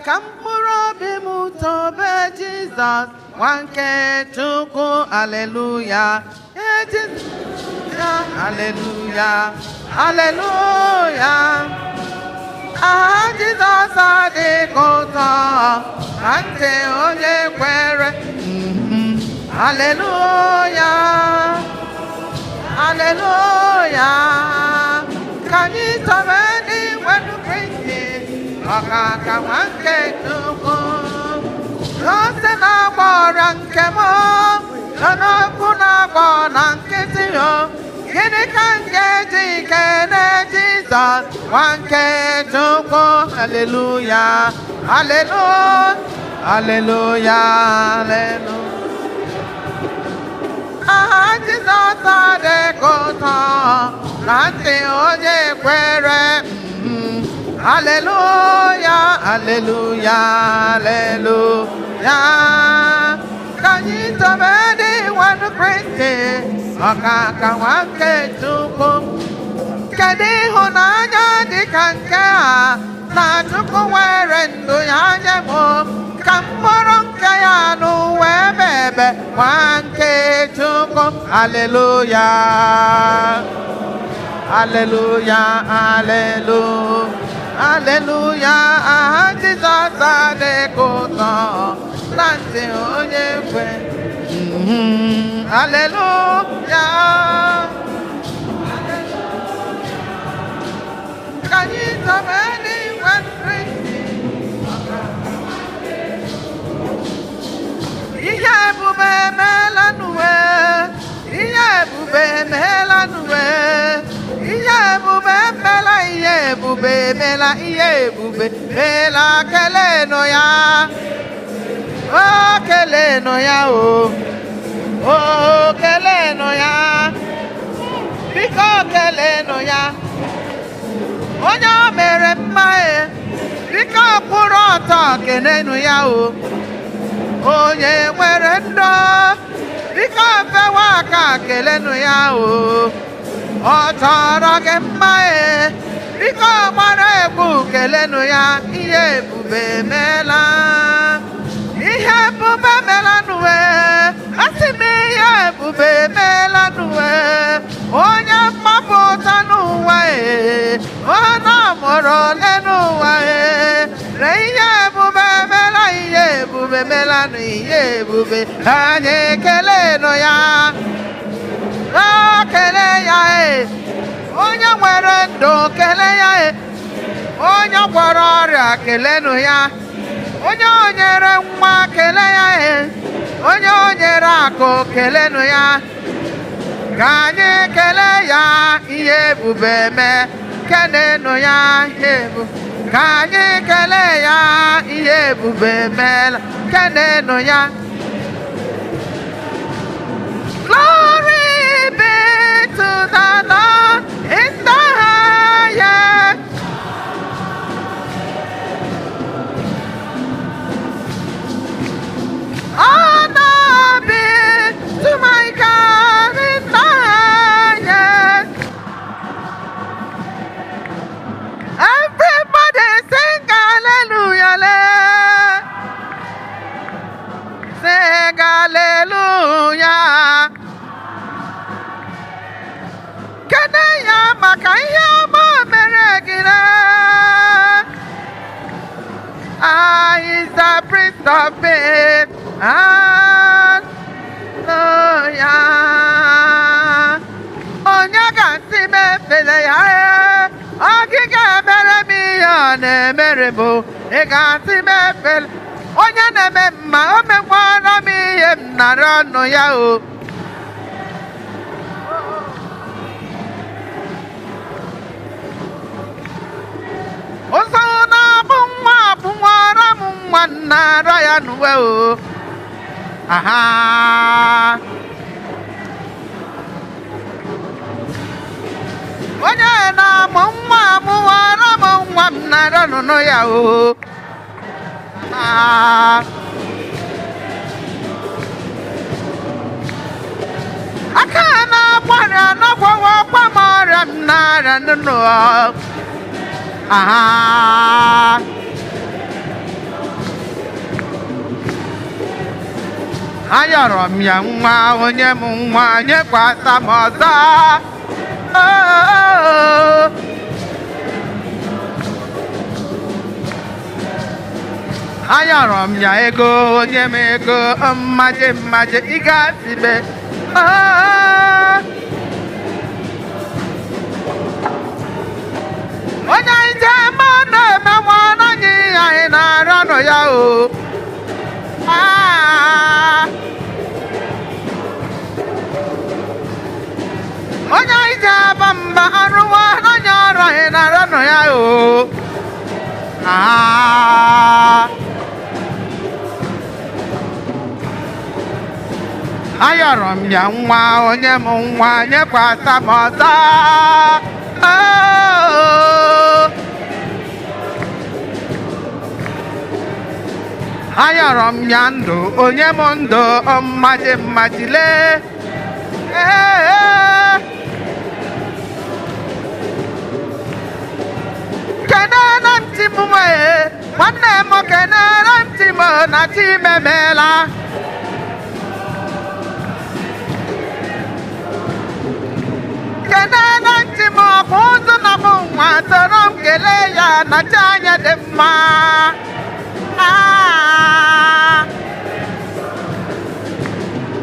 Ka mkpụrụ obi m tobe Jizọs, nwa nke Chukwu. Aleluya! Ihe Jizọs, aleluya, aleluya! Aha Jizọs adịghị ụtọ na ntị onye kwere. Aleluya, aleluya! Ka anyị tobe ndị nwere Kristi, ọkaka nwa nke Chukwu. Ose na-agba ọrịa nke m nọ n'okwu na-agbọ na nkịtị o, gịnị ka m ga-eji kene Jizọs, nwa nke Chukwu? Aleluya, aleluya, aleluya, aleluya! Aha Jizọs adịghị ụtọ na ntị onye kwere. Aleluya, aleluya, aleluya! Ka anyị tobe dị nwanụ Kristi, ọkaka nwa nke Chukwu. Kedu ịhụnanya dị ka nke a, na Chukwu nwere ndụ ya nye m, ka mkpụrụ nke ya n'ụwa ebe ebe, nwa nke Chukwu? Aleluya, aleluya, aleluya, aleluya! Aha Jizọs adịghị ụtọ na ntị onye kwe. Aleluya! Ka anyị tobe n'igwe Kristi. Ihe ebube emeela n'uwe, ihe ebube emeela n'uwe, ihe ebube emela, ihe ebube emela, ihe ebube emela. Kelenụ ya o, kelenụ ya o, o kelenụ ya, biko kelenụ ya. Onye o mere mma e, biko kwụrụ ọtọ kenenụ ya o. Onye nwere ndụ, biko fewa aka kelenụ ya o. Ọ chọrọ gị mma e, biko gbara egwu kelenụ ya. Ihe ebube emeela, ihe ebube emeela n'uwe. Asị m, ihe ebube emeela n'uwe. Onye mgbapụta n'ụwa e, onye mụrụ ole n'ụwa e, na ihe ebube emeela, ihe ebube emeela na ihe ebube. Anyị ekelenụ ya o, kele ya e. Onye nwere ndụ, kele ya e. Onye gwọrọ ọrịa, kelenụ ya. Onye o nyere nwa, kele ya e. Onye o nyere akụ, kelenụ ya. Ka anyị kelee ya, ihe ebube mee. Kenenụ ya, ihe ebube. Ka anyị kelee ya, ihe ebube meela. Kenenụ ya. Glory be to the Lord in the highest. Honor be to my God in the highest. Everybody sing hallelujah. Sing hallelujah. Kene ya maka ihe ọma o mere gị na. I is the Prince of Peace. Hallelujah. Onye ga-asị m efele ya ee, ọgịga emere m ihe ọ na-emere m o. Ị ga-asị m efele onye na-eme mma, o mekwara m ihe m nara ọnụ ya o. Ụzọ na-abụ nwa abụwara m nwa nara ya n'uwe o. Aha. Onye na-amụ nwa amụwara m nwa m nara nụnụ ya o. Aka na-agbara anagwawa ọkwa m ọrịa m na-arịa nnụnụ. Ah. Ayọrọ m ya nwa, onye m nwa nyekwasa m ọzọ. Oh. Ayọrọ m ya ego, onye m ego mmaje mmaje ị ga-asịbe. Ah. Onye anyị ji eme na-eme nwa anyị anyị na-arịọ nụ ya o. Ah. Onye anyị ji aba mba arụwa onye ọrụ anyị na-arịọ nụ ya o. Ah. Ayọrọ m ya nwa, onye m nwa nyekwasa m ọzọ. Oh. Ayọrọ m ya ndụ, onye m ndụ mmaji mmaji lee. Ee. Kenere m chi m nwee, nwanne m, kenere m chi m na chi m emeela. Kenere ntị m ọkwa ụzụ na m nwa soro m kelee ya na chi anya dị mma. Ah.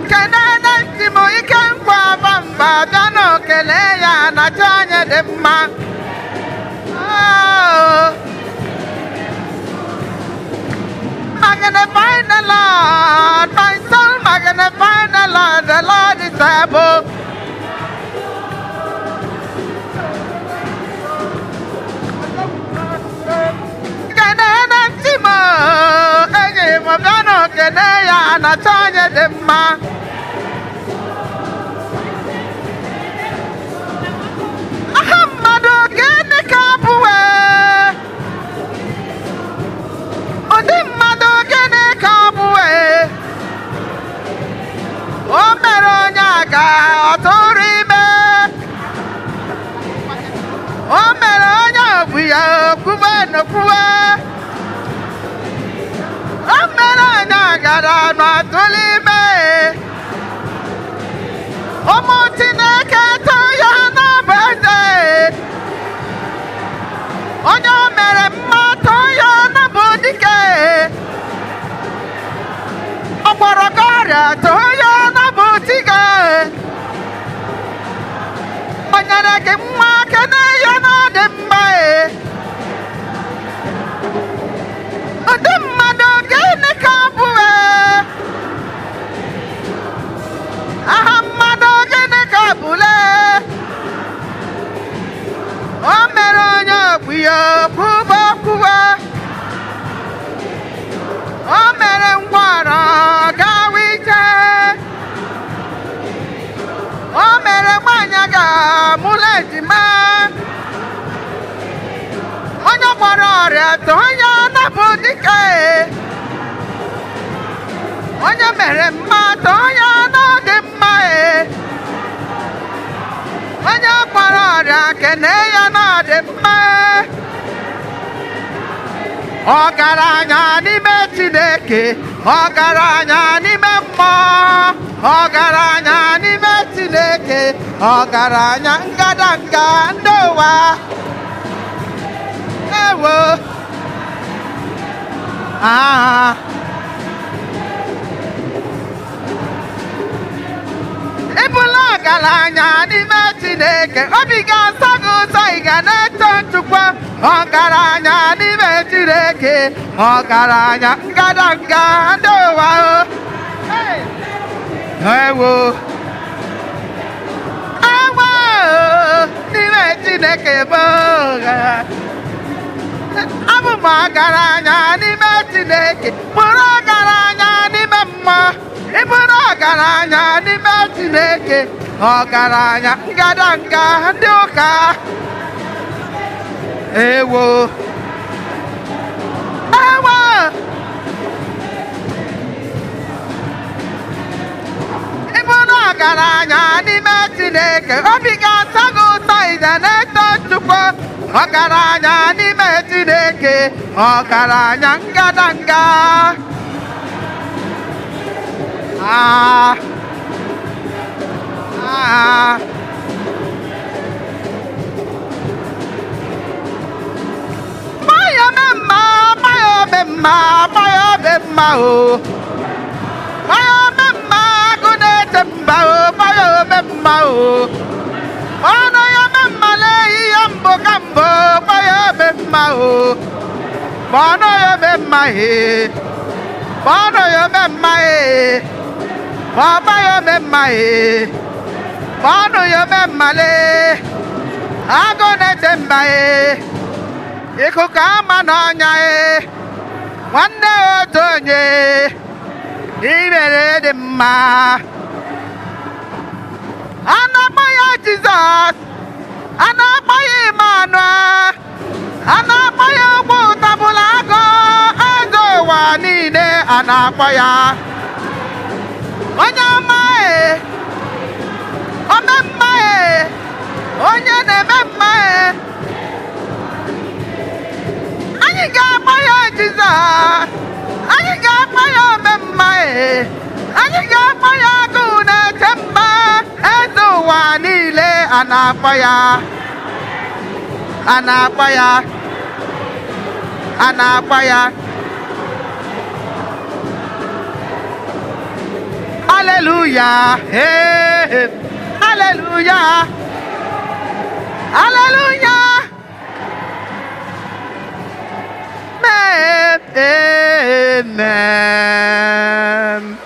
Kenere ntị m ike ngwa aba mba bịa na kelee ya na chi anya dị mma. Oh. Magnify the Lord, my soul, magnify the Lord, the Lord is able. Kenene ntị m, enyi m, bịanụ kene ya na chi anyị dị mma. Aha mmadụ gịnị ka bụ wee? Ụdị mmadụ gịnị ka bụ wee? O mere onye aga ọ tụrụ ime. O mere onye ọbụ ya okwuwe n'okwuwe. O mere onye agara n'atụrụ ime. Ụmụ Chineke too ya n'ọbụ eze. Onye o mere mma too ya n'ọbụ dike. Ọ gwọrọ gị ọrịa too ya n'ọbụ dike. O nyere gị nwa, kene ya na ọ dị mma e. Ụdị mmadụ gịnị ka ọ bụ e? Aha mmadụ gịnị ka ọ bụle? O mere onye ogbu ya okwuba okwuwe. O mere ngwọrọ gawa ije. O mere nwanyị ga-amụla ejima. Onye gwọrọ ọrịa too ya napụ dike. Onye mere mma too ya n'ọdị mma e. Onye gwọrọ ọrịa kene ya n'ọdị mma e. Ọgaranya n'ime Chineke, ọgaranya n'ime mmụọ, ọgaranya n'ime Chineke, ọgaranya ngadanga ndị ụwa. Ewo. Ah. Ị bụla ọgaranya n'ime Chineke, obi ga-asọ gị ụzọ, ị ga na-eto Chukwu. Ọgaranya n'ime Chineke, ọgaranya ngadanga ndị ụwa o. Hey! Ewo. Ewo n'ime Chineke bụ ọgaranya. Abụ m ọgaranya n'ime Chineke, bụrụ ọgaranya n'ime mmụọ. Ị bụrụ ọgaranya n'ime Chineke, ọgaranya ngadanga ndị ụka. Ewo. Ewo. Ọgaranya n'ime Chineke, obi ga-atọ gị ụtọ ide na-eto Chukwu. Ọgaranya n'ime Chineke, ọgaranya ngadanga. Ah, ah. Maya mema, maya mema, maya mema o. Maya mema, agụna-eche mba o, maya mema o. Ọnụ ya mema lee ihe mbụ ka mbụ, maya mema o. Ọnụ ya mema he, ọnụ ya mema he, ọba ya mema he, ọnụ ya mema lee, agụna-eche mba he. Ikuku ama n'ọnya e, nwanne otu onye, imere dị mma. A na-akpọ ya Jizọs, a na-akpọ ya Emmanuel, a na-akpọ ya ụgbọ ụtabụla agụ, eze ụwa niile a na-akpọ ya. Onye ọma e, ome mma e, onye na-eme mma e. Anyị ga-akpọ ya Jizọs, anyị ga-akpọ ya omemma e, anyị ga-akpọ ya agụụ na-eche mba, eze ụwa niile a na-akpọ ya, a na-akpọ ya, a na-akpọ ya. Hallelujah, hey, hallelujah, hallelujah. Amen.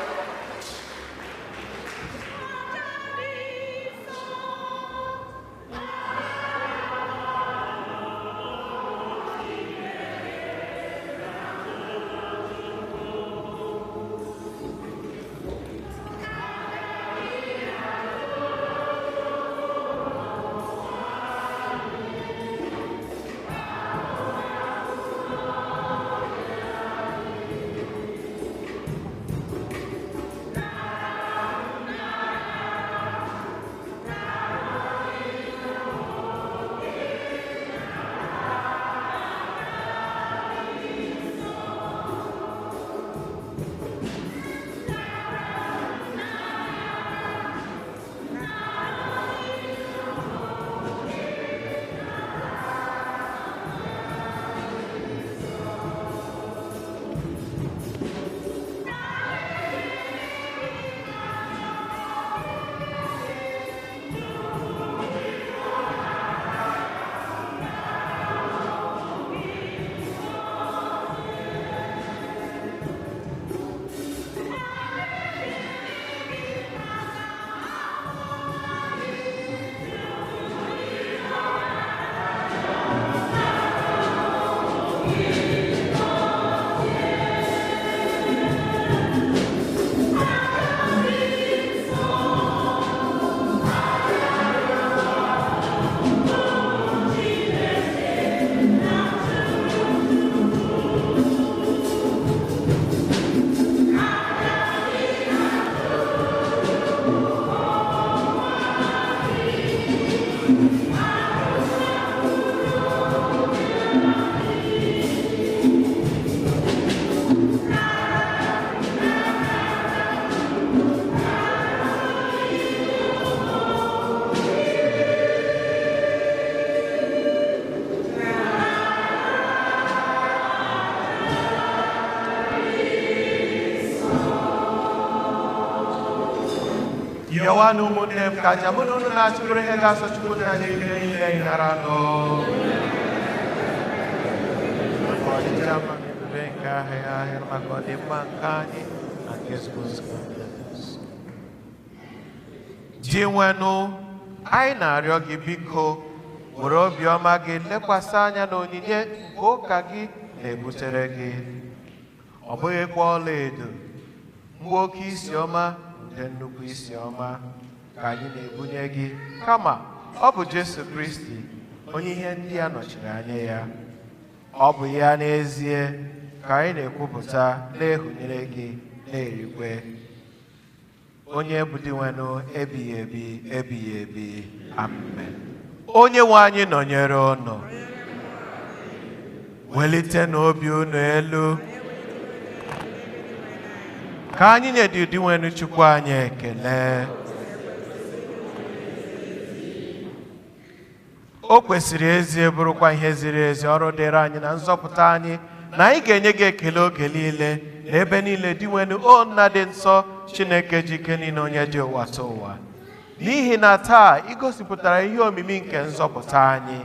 Yọwanụ ụmụnne m ka aja mụ na unu na-achụrụ ihe ga-asọ Chukwu na anyị ike niile anyị nara nụ. Maka ọdịcha mma na ebube nke aha ya ahịa maka ọdịmma nke anyị na nke ezigbo nzukọ ya. Dinwenụ, anyị na-arịọ gị biko were obiọma gị lekwasị anya n'onyinye nke ụka gị na-ebutere gị. Ọ bụghịkwa ọlaedo, mgbe oke isi ọma nke nnukwu isi ọma ka anyị na-ebunye gị, kama ọ bụ Jesu Kristi onye ihe ndị a nọchiri anya ya. Ọ bụ ya n'ezie ka anyị na-ekwupụta na-ehunyere gị na-erikwe. Onye bụ Dinwenụ ebighị ebi ebighị ebi. Amen. Onye nwe anyị nọnyere unu. Welite n'obi unu elu. Ka anyị nye Dinwenụ Chukwu anyị ekele. O kwesịrị ezie bụrụkwa ihe ziri ezi, ọrụ dịrị anyị na nzọpụta anyị, na anyị ga-enye gị ekele oge niile na ebe niile, Dinwenụ, o Nna dị nsọ, Chineke ji ike niile, onye dị ụwa tụ ụwa. N'ihi na taa ị gosipụtara ihe omimi nke nzọpụta anyị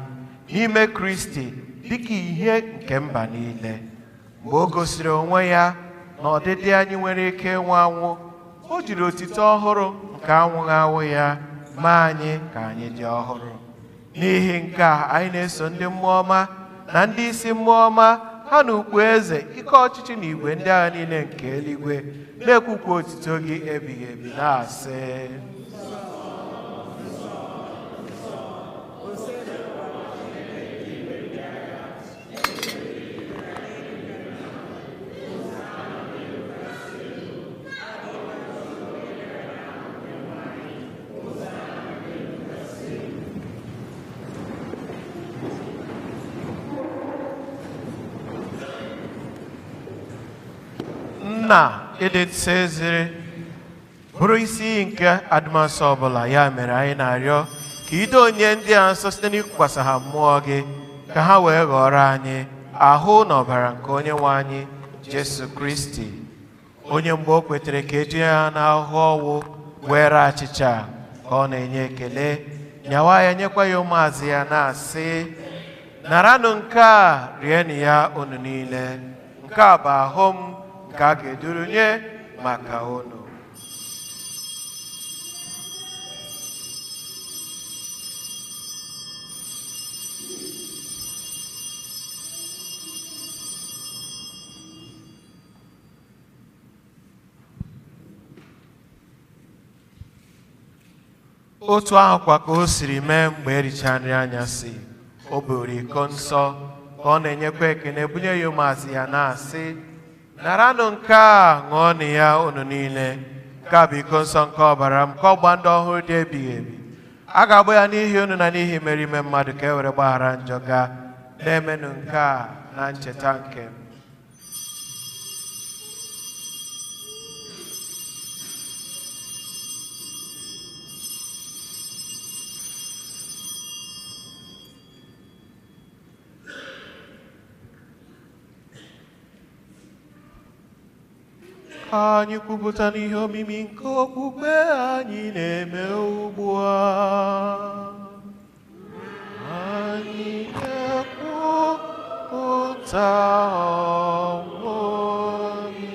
n'ime Kristi dịka ihe nke mba niile. Mgbe o gosiri onwe ya na ọdịdị anyị nwere ike ịnwụ anwụ, o jiri otito ọhụrụ nke anwụghị anwụ ya mee anyị ka anyị dị ọhụrụ. N'ihi nke a anyị na-eso ndị mmụọ ọma na ndị isi mmụọ ọma ha na ukpu eze, ike ọchịchị na igwe ndị agha niile nke eluigwe na-ekwukwa otito gị ebighị ebi na-asị: Nna, ịdị nsọ eziri bụrụ isi iyi nke adịmasọ ọbụla, ya mere anyị na-arịọ ka ido onye ndị a nsọ site n'ịkwasa ha mmụọ gị, ka ha wee ghọrọ anyị ahụ na ọbara nke onye nwe anyị Jesu Kristi, onye mgbe o kwetere ka eji ya n'ahụhụ ọnwụ were achịcha ka ọ na-enye ekele, nyawa ya nyekwa ya ụmụazị ya na-asị: naranụ nke a, rienụ ya unu niile, nke a bụ ahụ m nke a ga-eduru nye maka unu. Otu ahụ kwa ka o siri mee mgbe ericha nri anyasị, o buru iko nsọ ka ọ na-enyekwa ekele, bunye ya ụmụazị ya na-asị: naranụ nke a, ṅụọnụ ya unu niile, nke a bụ iko nsọ nke ọbara m, ka ọgba ndụ ọhụrụ dị ebighị ebi. A ga-agba ya n'ihi unu na n'ihi mere ime mmadụ ka e were gbaghara njọ gaa. Na-emenụ nke a na ncheta nke m. Ka anyị kwupụta n'ihe omimi nke okpukpe anyị na-eme ugbu a. Anyị na-ekwupụta ọnwụ gị.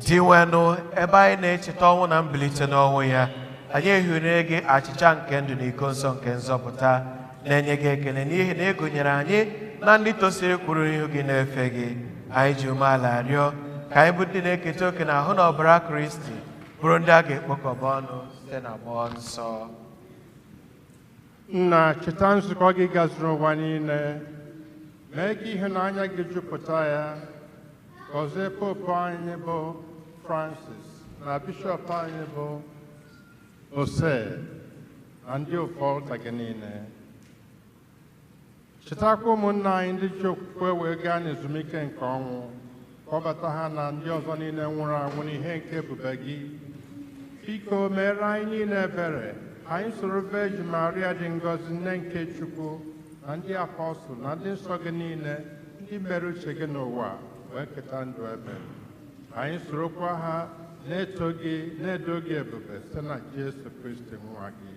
Dinwenụ, ebe anyị na-echeta ọnwụ na mbilite n'ọnwụ ya, anyị ehiere gị achịcha nke ndụ na iko nsọ nke nzọpụta, na-enye gị ekele n'ihi na ị gụnyere anyị na ndị tosiri kwuru ihu gị na-efe gị. Anyị ji umeala rịọ ka anyị bụ ndị na-eketa oke na ahụ na ọbara Kristi, bụrụ ndị a ga-ekpokọba ọnụ site na mmụọ nsọ. Nna, cheta nzukọ gị gazuru ụwa niile, mee ka ịhụnanya gị jupụta ya. Gọzie Popu anyị bụ Francis na bishọp anyị bụ Ose na ndị ụfọdụ gị niile. Chetakwa ụmụnna anyị ndị ji okwukwe wee gaa n'ezumike nke ọnwụ, kpọbata ha na ndị ọzọ niile nwụrụ anwụ n'ihe nke ebube gị. Biko meere anyị niile ebere, anyị soro Virgin Maria dị ngọzi, nne nke Chukwu, na ndị apọstụl na ndị nsọ gị niile, ndị mere uche gị n'ụwa wee keta ndụ ebere. Anyị sorokwa ha na-eto gị, na-edo gị ebube site na Jesu Kristi nwa gị.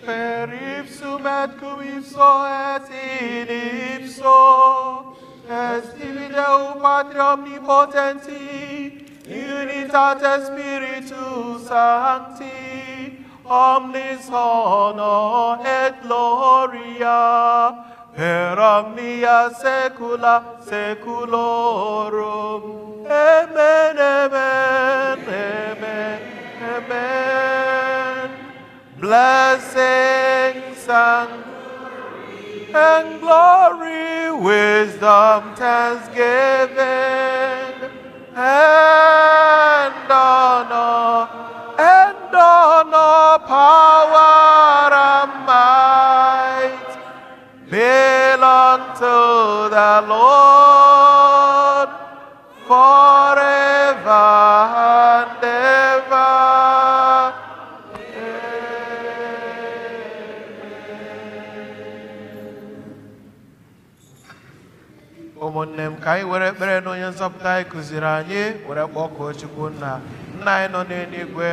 Per ipsum et cum ipso et in ipso, est tibi Deo Patri omnipotenti, in unitate Spiritus Sancti, omnis honor et gloria, per omnia saecula saeculorum. Amen, amen, amen, amen. Blessings and glory, wisdom, thanksgiving, and honor, power, and might belong to the Lord forever and ever. Ụmụnne m, ka anyị were ekpere na onye nzọpụta anyị kụziri anyị were kpọkuo Chukwu nna. Nna anyị nọ n'eluigwe,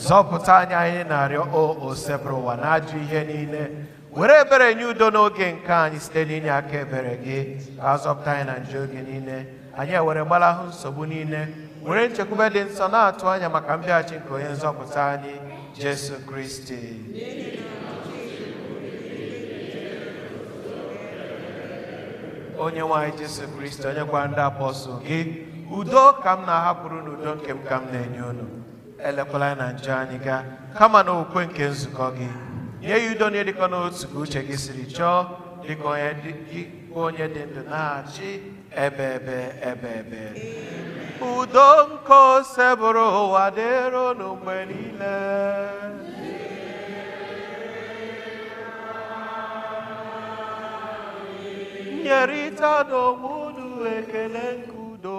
zọpụta anyị, anyị na-arịọ o osebụrụ ụwa na ajọ ihe niile, were ebere nye udo n'oge nke anyị site n'inye aka ebere gị, ka a zọpụta anyị na njọ oge niile, anyị ewere gbalahụ nsogbu niile, were nchekwube dị nsọ na-atụ anya maka mbịaghachi nke onye nzọpụta anyị Jesu Kristi. Onye nwe anyị Jesu Kristi, onye gwara ndị apọstụl gị, udo ka m na-ahapụrụ n'udo nke m ka m na-enye unu, elekwala anyị na njọ anyị gaa, kama na okwukwe nke nzukọ gị, nye ya udo na ịdịkọ n'otu ka uche gị siri chọọ, dịka onye dị ndụ na-achị ebe ebe ebe ebe. Udo nke osebụrụ ụwa dịrị unu mgbe niile. Nyerịta n'onwe unu ekele nke udo.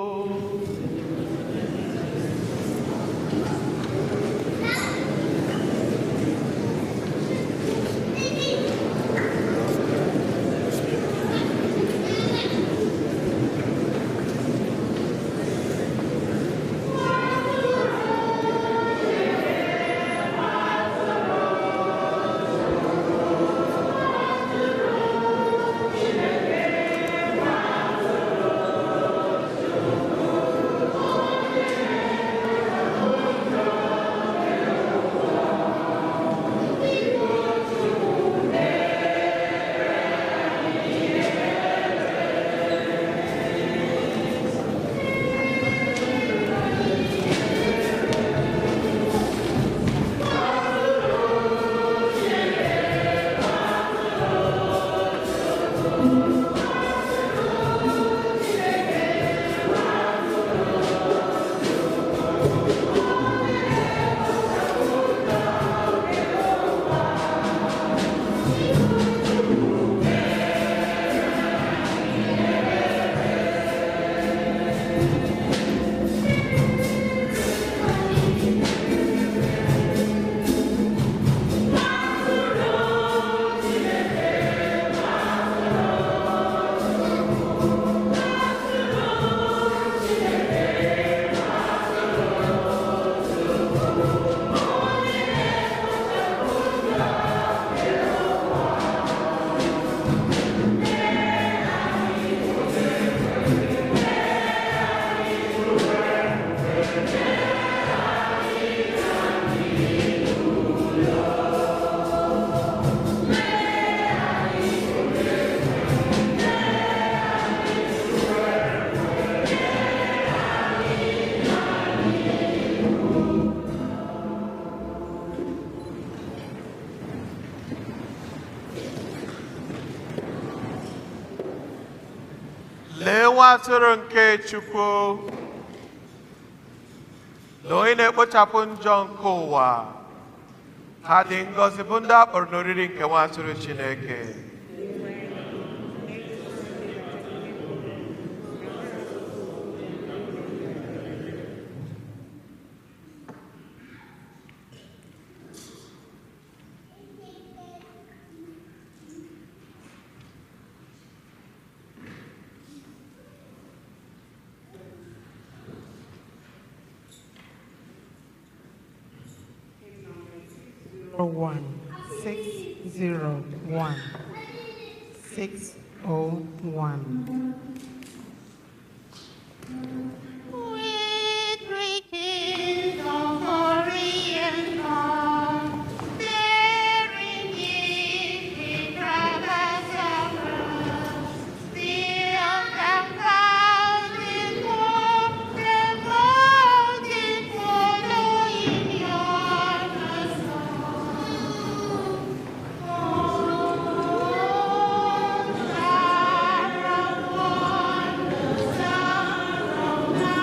Nwa atụrụ nke Chukwu, na onye na-ekpochapụ njọ nke ụwa, ha dị ngọzi bụ ndị a kpọrọ n'oriri nke nwa atụrụ Chineke. 1 601 601. With greetings of Orient dawn, bearing gifts we traverse across, still and proud in hope, the mountain following yonder star. Oh, star of wonder, star of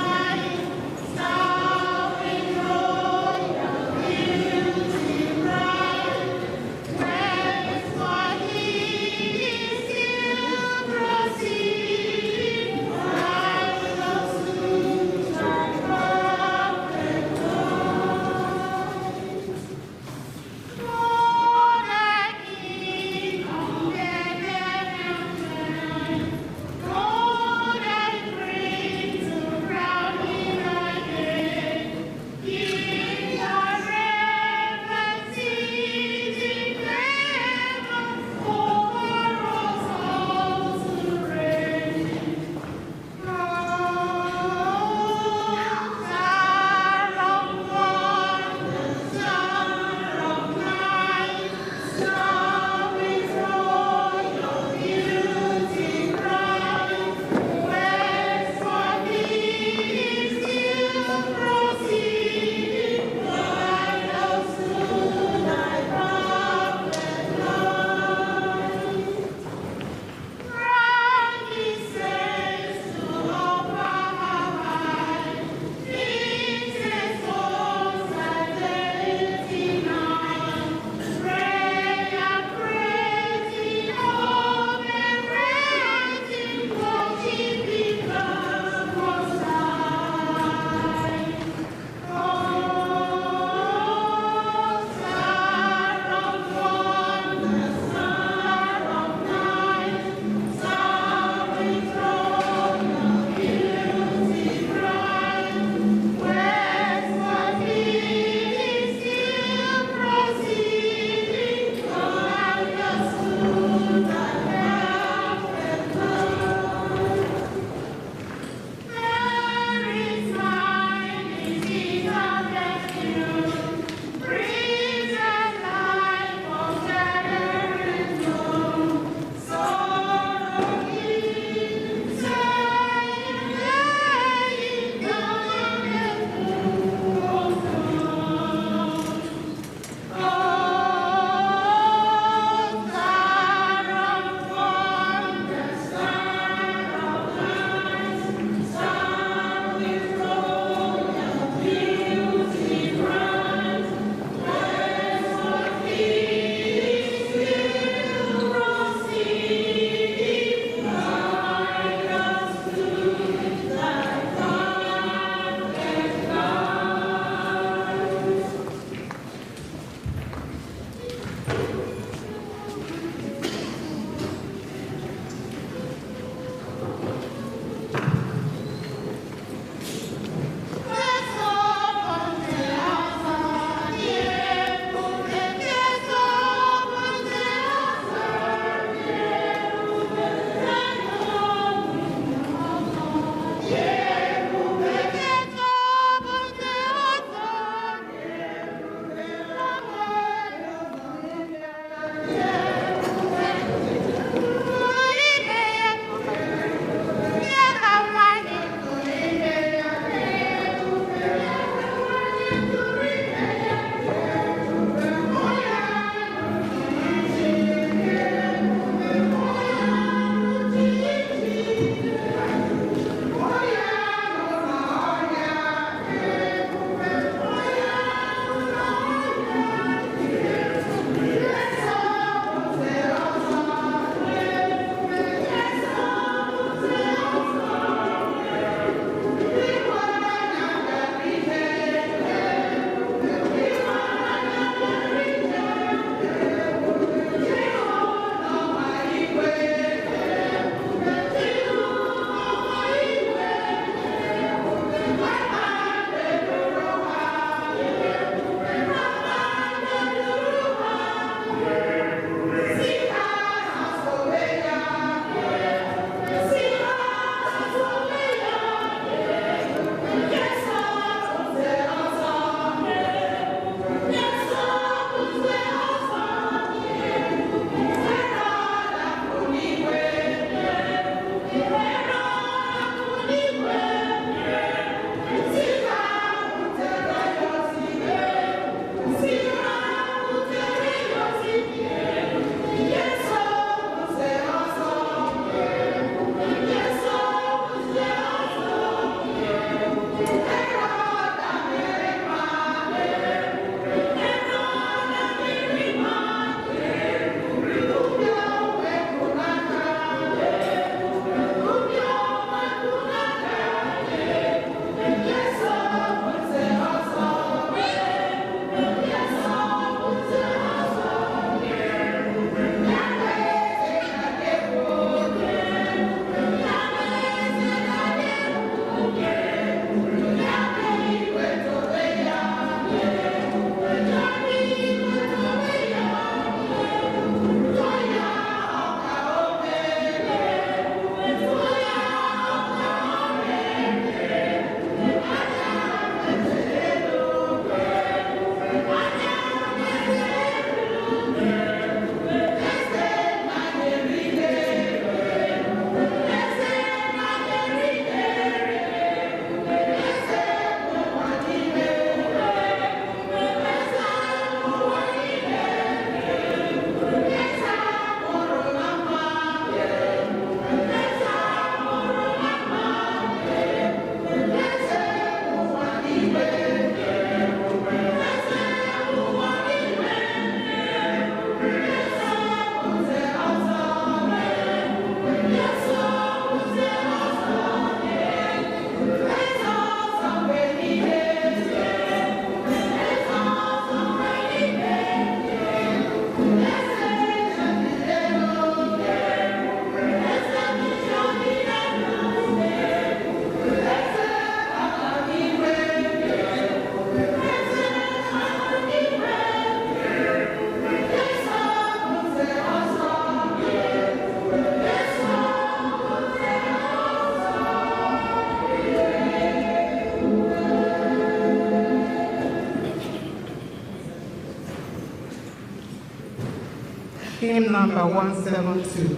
Hymn number 172.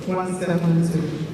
172.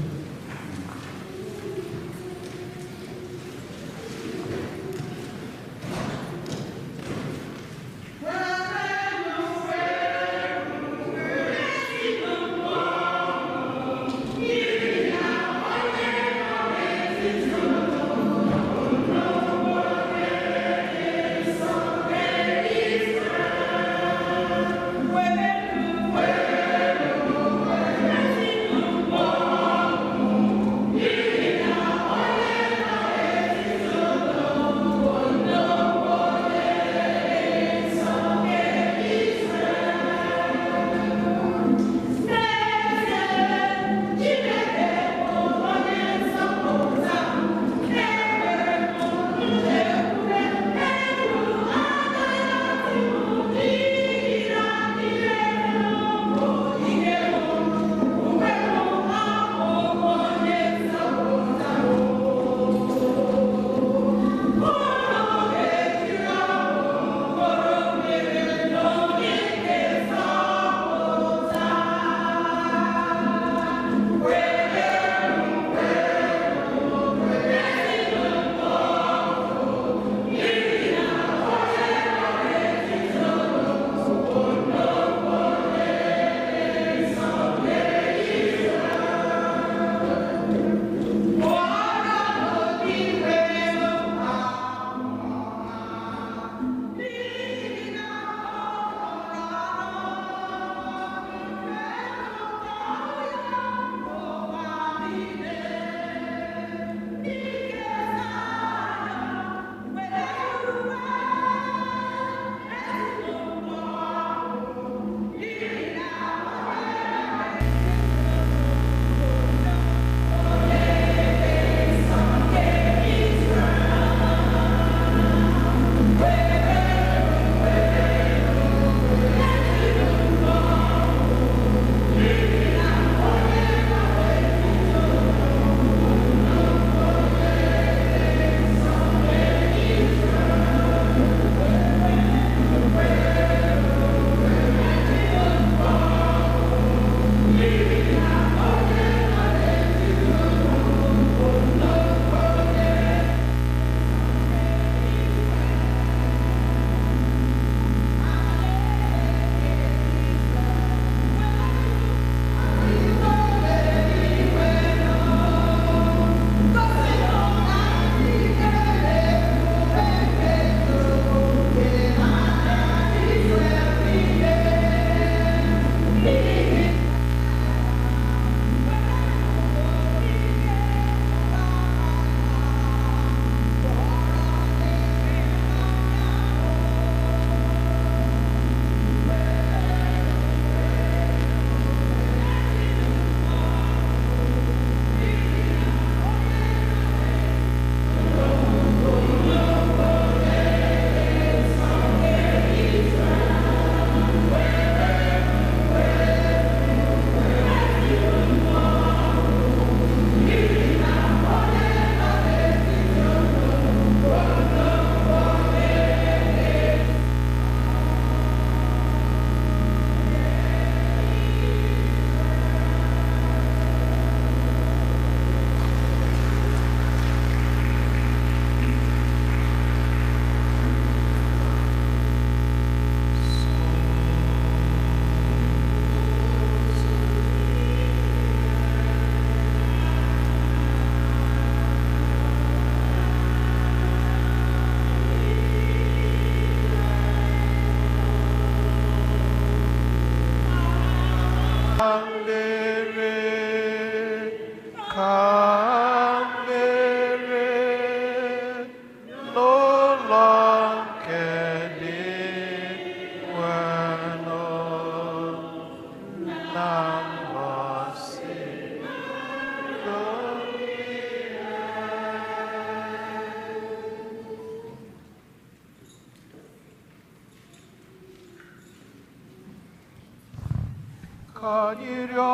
Ka anyị rịọ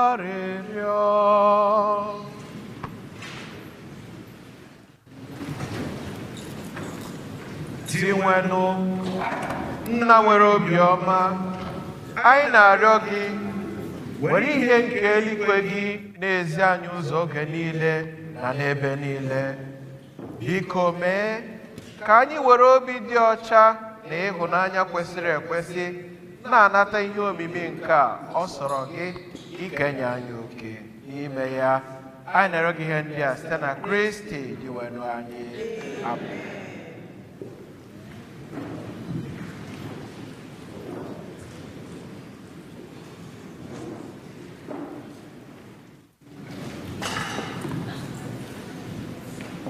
arịrịọ. Dinwenụ, nna nwere obiọma, anyị na-arịọ gị Were ihe nke eluigwe gị na-ezi anyị ụzọ oge niile na n'ebe niile. Biko mee ka anyị were obi dị ọcha na ịhụnanya kwesịrị ekwesị na-anata ihe omimi nke a ọ sọrọ gị ikenye anyị oke n'ime ya. Anyị na-arịọ gị ihe ndị a site na Kristi Dinwenụ anyị. Amen.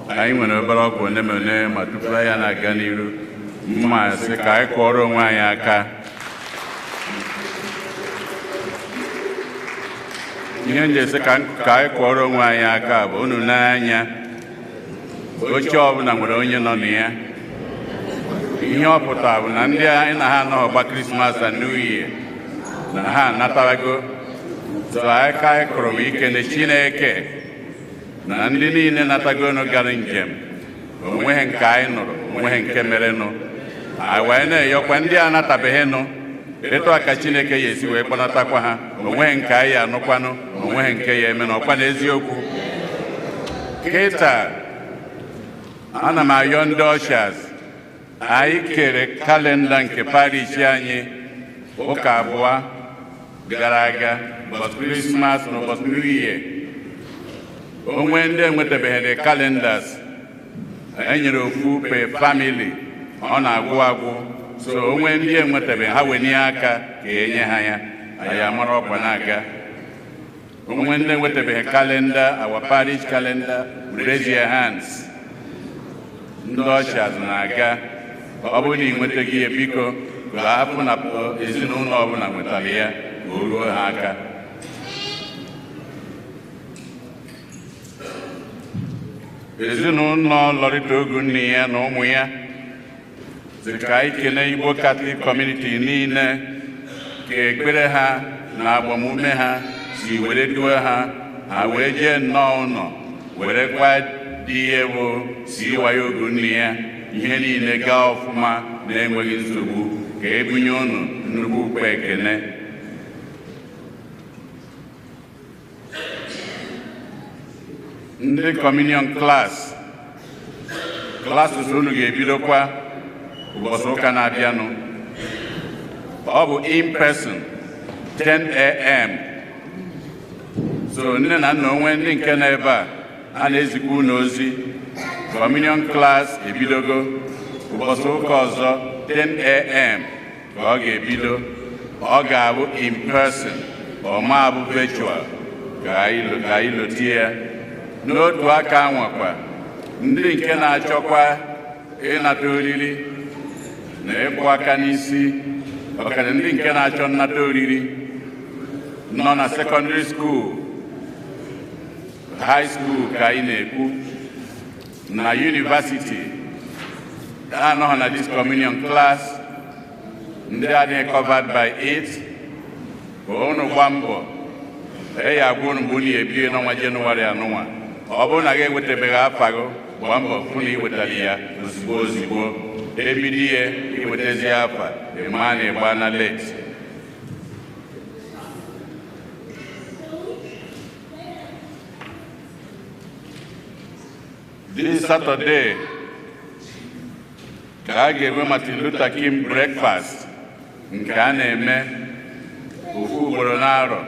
Anyị nwere obere ọkwa ole ma ole, ma tupu ya na-aga n'iru, mma sị ka anyị kụọrọ onwe anyị aka. Ihe m ji sị ka anyị kụọrọ onwe anyị aka bụ unu n'anya, oche ọbụla nwere onye nọ na ya. Ihe ọ pụtara bụ na ndị anyị na ha anọghị gba Krismas na New Year na ha anatago. So aka anyị kụrụ bụ ikene Chineke na ndị niile natagonu gara njem, onweghị nke anyị nụrụ, onweghị nke merenụ. Anyị wee na-eyọkwa ndị anatabeghịnụ, etu a ka Chineke ya esi wee kpọnatakwa ha, onweghị nke anyị anụkwanụ, onweghị nke ya eme na ọkwa n'eziokwu. Kịta ana m ayọ ndị ushers, anyị kere kalenda nke parish anyị ụka 2 gara aga, ụbọchị Krismas na ụbọchị New Year. Onwe ndị enwetabeghị calendars, e nyere ofu per family, ọ na-agwụ agwụ. So onwe ndị enwetabeghị, ha wenye aka ka enye ha ya, anyị amara ọkwa na-aga. Onwe ndị enwetabeghị calendar, our parish calendar, raise your hands. Ndị ushers na-aga. Ọ bụrụ na ị nwetaghị ya, biko gaa hapụ na ezinụlọ ọbụla nwetara ya ka o ruo ha aka. Ezinụlọ Lọrịta Ogu, nne ya na ụmụ ya, sị ka anyị kelee Igbo Catholic Community niile ka ekpere ha na agbamume ha si were duo ha, ha wee jee nnọọ ụlọ were kwa di ya bụ si wayo ogu nne ya, ihe niile gaa ọfụma na-enweghị nsogbu. Ka ebunye unu nnukwu ukpe ekene. Ndị communion class, classes unu ga-ebidokwa ụbọchị ụka na-abịanụ. Ọ bụ in person, 10 a.m. So nne na nna, onwe ndị nke nọ ebe a, a na-ezikwa unu ozi. Communion class ebidogo. Ụbọchị ụka ọzọ, 10 a.m. ka ọ ga-ebido. Ọ ga-abụ in person, ọ ma abụ virtual. Ka anyị lotie ya. N'otu aka nwakwa, ndị nke na-achọkwa ịnata oriri na ịkwụ aka n'isi, ọkara ndị nke na-achọ nnata oriri nọ na secondary school, high school ka anyị na-ekwu, na university, anọghị na this communion class, ndị adịghị covered by it, ka unu gba mbọ. E ya agwa unu mgbe unu ebie n'ọnwa Jenụwarị anụnwa. Ọ bụrụ na gị ewetabeghị afa gị, gbaa mbọ fụ na ị wetara ya ozugbo ozugbo. Ebido ihe iwetazi afa, ịma na ịgba na late. This Saturday ka a ga-enwe Martin Luther King breakfast nke a na-eme ofu ugboro n'arọ.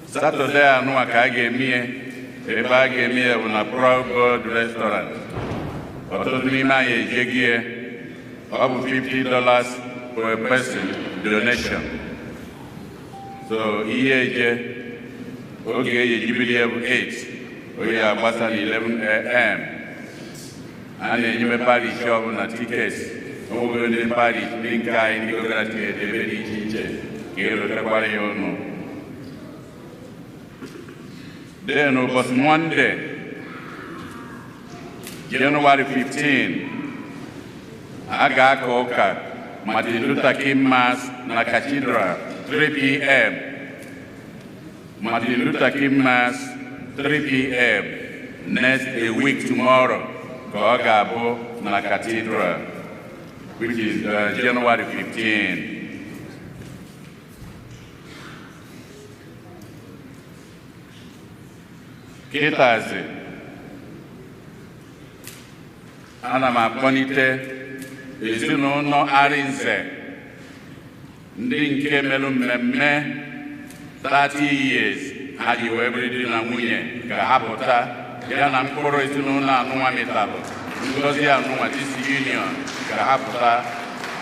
Saturday anụnwa ka a ga-eme ihe. Ebe a ga-eme ya bụ na Proud God Restaurant. Ọtụtụ n'ime anyị ejego ya. Ọ bụ $50 per person donation. So ihe eje oge eji ejibili ya bụ 8, oge agbasa na 11 a.m. A na-enyebe parish ọbụla ticket. Onwego ndị parish ndị nke anyị, ndị gogara ticket ebe dị iche iche, ka erotekwara ya ụnụ. Then ụbọchị Monday, January 15, a ga-aka ụka Martin Luther King Mass na Cathedral, 3 p.m. Martin Luther King Mass, 3 p.m. next a week tomorrow ka ọ ga-abụ na Cathedral, which is January 15. Kịtazi ana m akpọlite ezinụlọ Arinze, ndị nke merụ mmemme 30 years ha ji wee bụrụ di na nwunye, ka ha pụta ya na mkpụrụ ezinụlọ anụnwa mịtalụ ngozi anụnwa, this union, ka ha pụta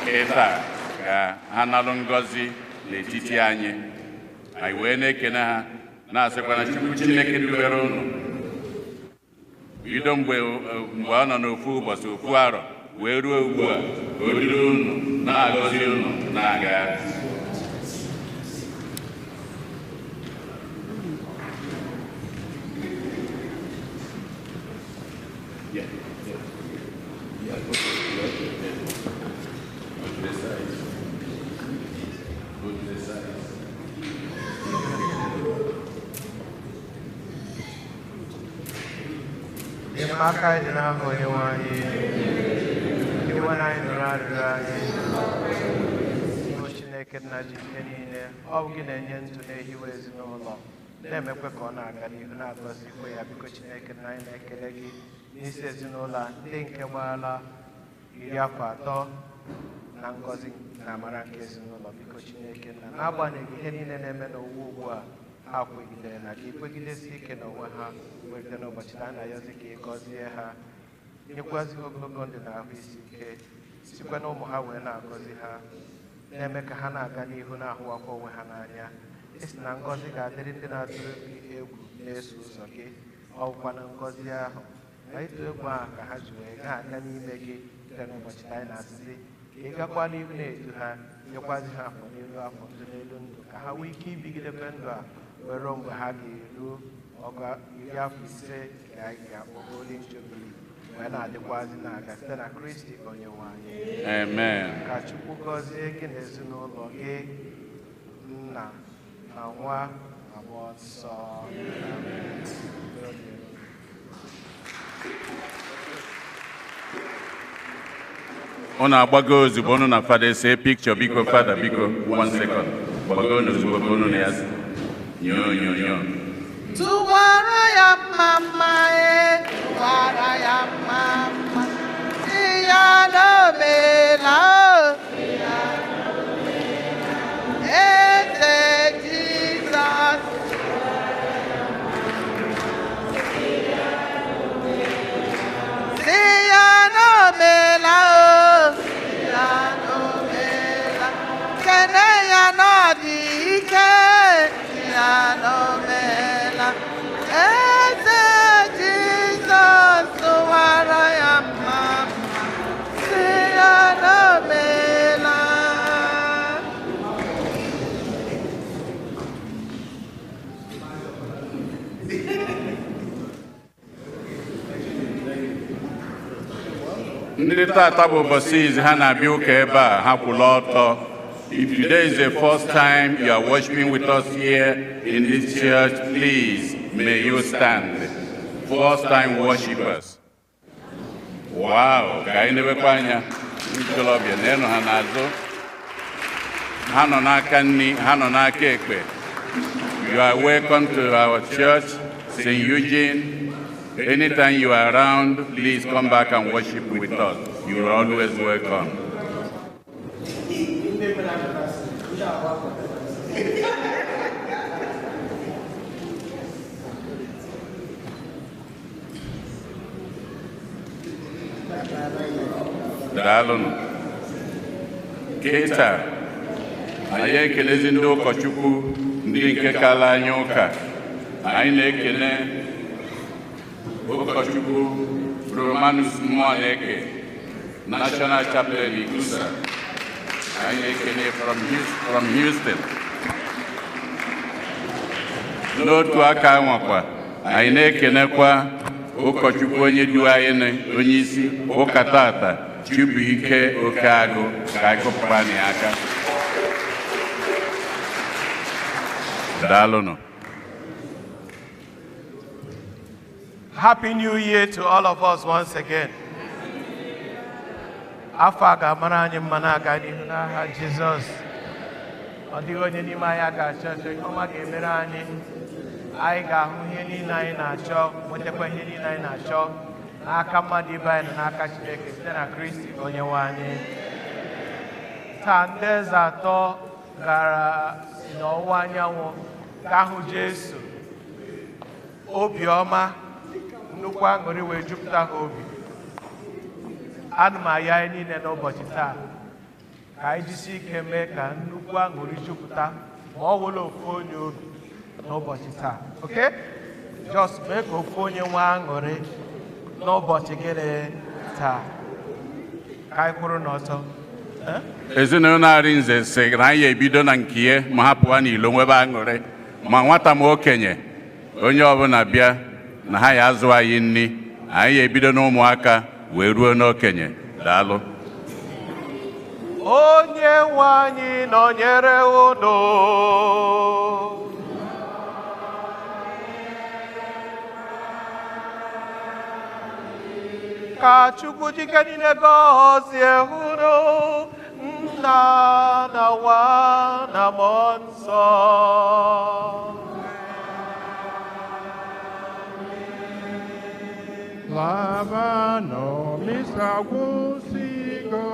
kịta ka ha nalụ ngozi n'etiti anyị. Anyị wee na-ekene ha, na-asịkwa na Chukwu Chineke dubere unu bido mgbe ọ nọ n'ofu ụbọchị, ofu arọ, wee ruo ugbu a, ka o duru unu, na-agọzi unu na-aga. Yeah. Go to the side. Go to the side. Enyemaka anyị dị n'aha Onyenwe anyị. Onyenwe anyị, nụrụ arịrịọ anyị. Bụ Chineke nna ji ike niile, ọ bụ gị na-enye ndụ, na-ehiwe ezinụlọ, na-emekwa ka ọ na-aga n'ihu, na-agọzikwa ya. Biko Chineke nna, anyị na-ekele gị n'isi ezinụlọ a, ndị nke gbaala 30 na ngọzi na amara nke ezinụlọ. Biko Chineke nna, n'agbanyeghị ihe niile na-eme n'ụwa ugbu a, ha kwegidere na gị, kwegidesi ike n'onwe ha, werute n'ụbọchị na na-ayọzi ka ị gọzie ha, nyekwazi ha ogologo ndụ na ahụ isi ike, sikwa na ụmụ ha wee na-agọzi ha, na-eme ka ha na-aga n'ihu, na-ahụwakwa onwe ha n'anya. Esi na ngọzi ga-adịrị ndị na-atụrụ gị egwu, na-eso ụzọ gị. Ọ bụkwa na ngọzi ahụ na ịtụ egwu ahụ ka ha ji wee na-aga n'ime gị site n'ụbọchị na anyị na-asịzi ka ị gakwa n'ihu na-edu ha, nyekwazi ha afọ n'elu afọ, ndụ n'elu ndụ, ka ha nwee ike ibigidekwe ndụ a wee ruo mgbe ha ga-eru ọgụ 50 ka anyị ga-akpọ Golden Jubilee, wee na-adịkwazị na-aga site na Kristi onye nwe anyị. Amen. Ka Chukwu gọzie gị na ezinụlọ gị, Nna na Nwa na Mmụọ Nsọ. Amen. Udo dịrị unu. Unu agbago ozugbo unu na fada ese picture. Biko fada, biko, one second. Gbago unu ozugbo ka unu na ya nye onyonyo. Tụwara ya mma mma e, tụwara ya mma mma, si ya na o meela o. Eze Jizọs. Si ya na o meela o, si ya na o meela. Kene ya na ọ dị ike, si ya na o meela. Eze Jizọs, tụwara ya mma mma, si ya na o meela. Ndị tata bụ ụbọchị izi ha na-abịa ụka ebe a, ha kwụla ọtọ. If today is the first time you are worshiping with us here in this church, please may you stand. First time worshipers. Wow, ka anyị na-ewekwa anya ndị ntorobịa na-enụ ha n'azụ. Ha nọ n'aka nri, ha nọ n'aka ekpe. You are welcome to our church, St. Eugene. Anytime you are around, please come back and worship with us. You are always welcome. Ndị mere anniversary, ndị agba afọ anniversary. Daalụnụ. Kịta anyị ekelezi ndị ụkọchukwu, ndị nke kala anyị ụka. Anyị na-ekele ụkọchukwu Romanus Mmụọneke, National Chaplain Ikusa. Anyị na-ekele from Houston. N'otu aka nwakwa, anyị na-ekenekwa ụkọchukwu onye du anyị na onye isi ụka tata, Chibuike Okeagụ. Ka anyị kụpụkwa ya aka. Daalụnụ. Happy New Year to all of us once again. Afọ a ga-amara anyị mma na-aga n'ihu n'aha Jizọs. Ọ dịghị onye n'ime anyị a ga-achọ achọ, ihe ọma ga-emere anyị. Anyị ga-ahụ ihe niile anyị na-achọ, nwetakwa ihe niile anyị na-achọ n'aka mmadụ ibe anyị na n'aka Chineke site na Kristi onye nwe anyị. Taa ndị eze atọ gara n'ọwụwa anyanwụ gaa hụ Jesu. Obiọma, nnukwu aṅụrị wee jupụta ha obi. Ana m ayọ anyị niile n'ụbọchị taa ka anyị jisie ike mee ka nnukwu aṅụrị jupụta ma ọ wụla ofu onye obi n'ụbọchị taa. Okay? Just mee ka ofu onye nwee aṅụrị n'ụbọchị gịnị taa. Ka anyị kwụrụ n'ọtọ. Eh? Ezinụlọ Arinze sị na anyị ebido na nke ya ma hapụwa n'ilo nwebe aṅụrị, ma nwata ma okenye, onye ọbụla bịa na ha ya azụ anyị nri. Anyị ebido n'ụmụaka wee ruo n'okenye. Daalụ. Onye nwe anyị nọnyere unu. Ka Chukwu jike niile gọzie unu, Nna na Nwa na Mmụọ Nsọ. Labanụ, misa gwụsịgo.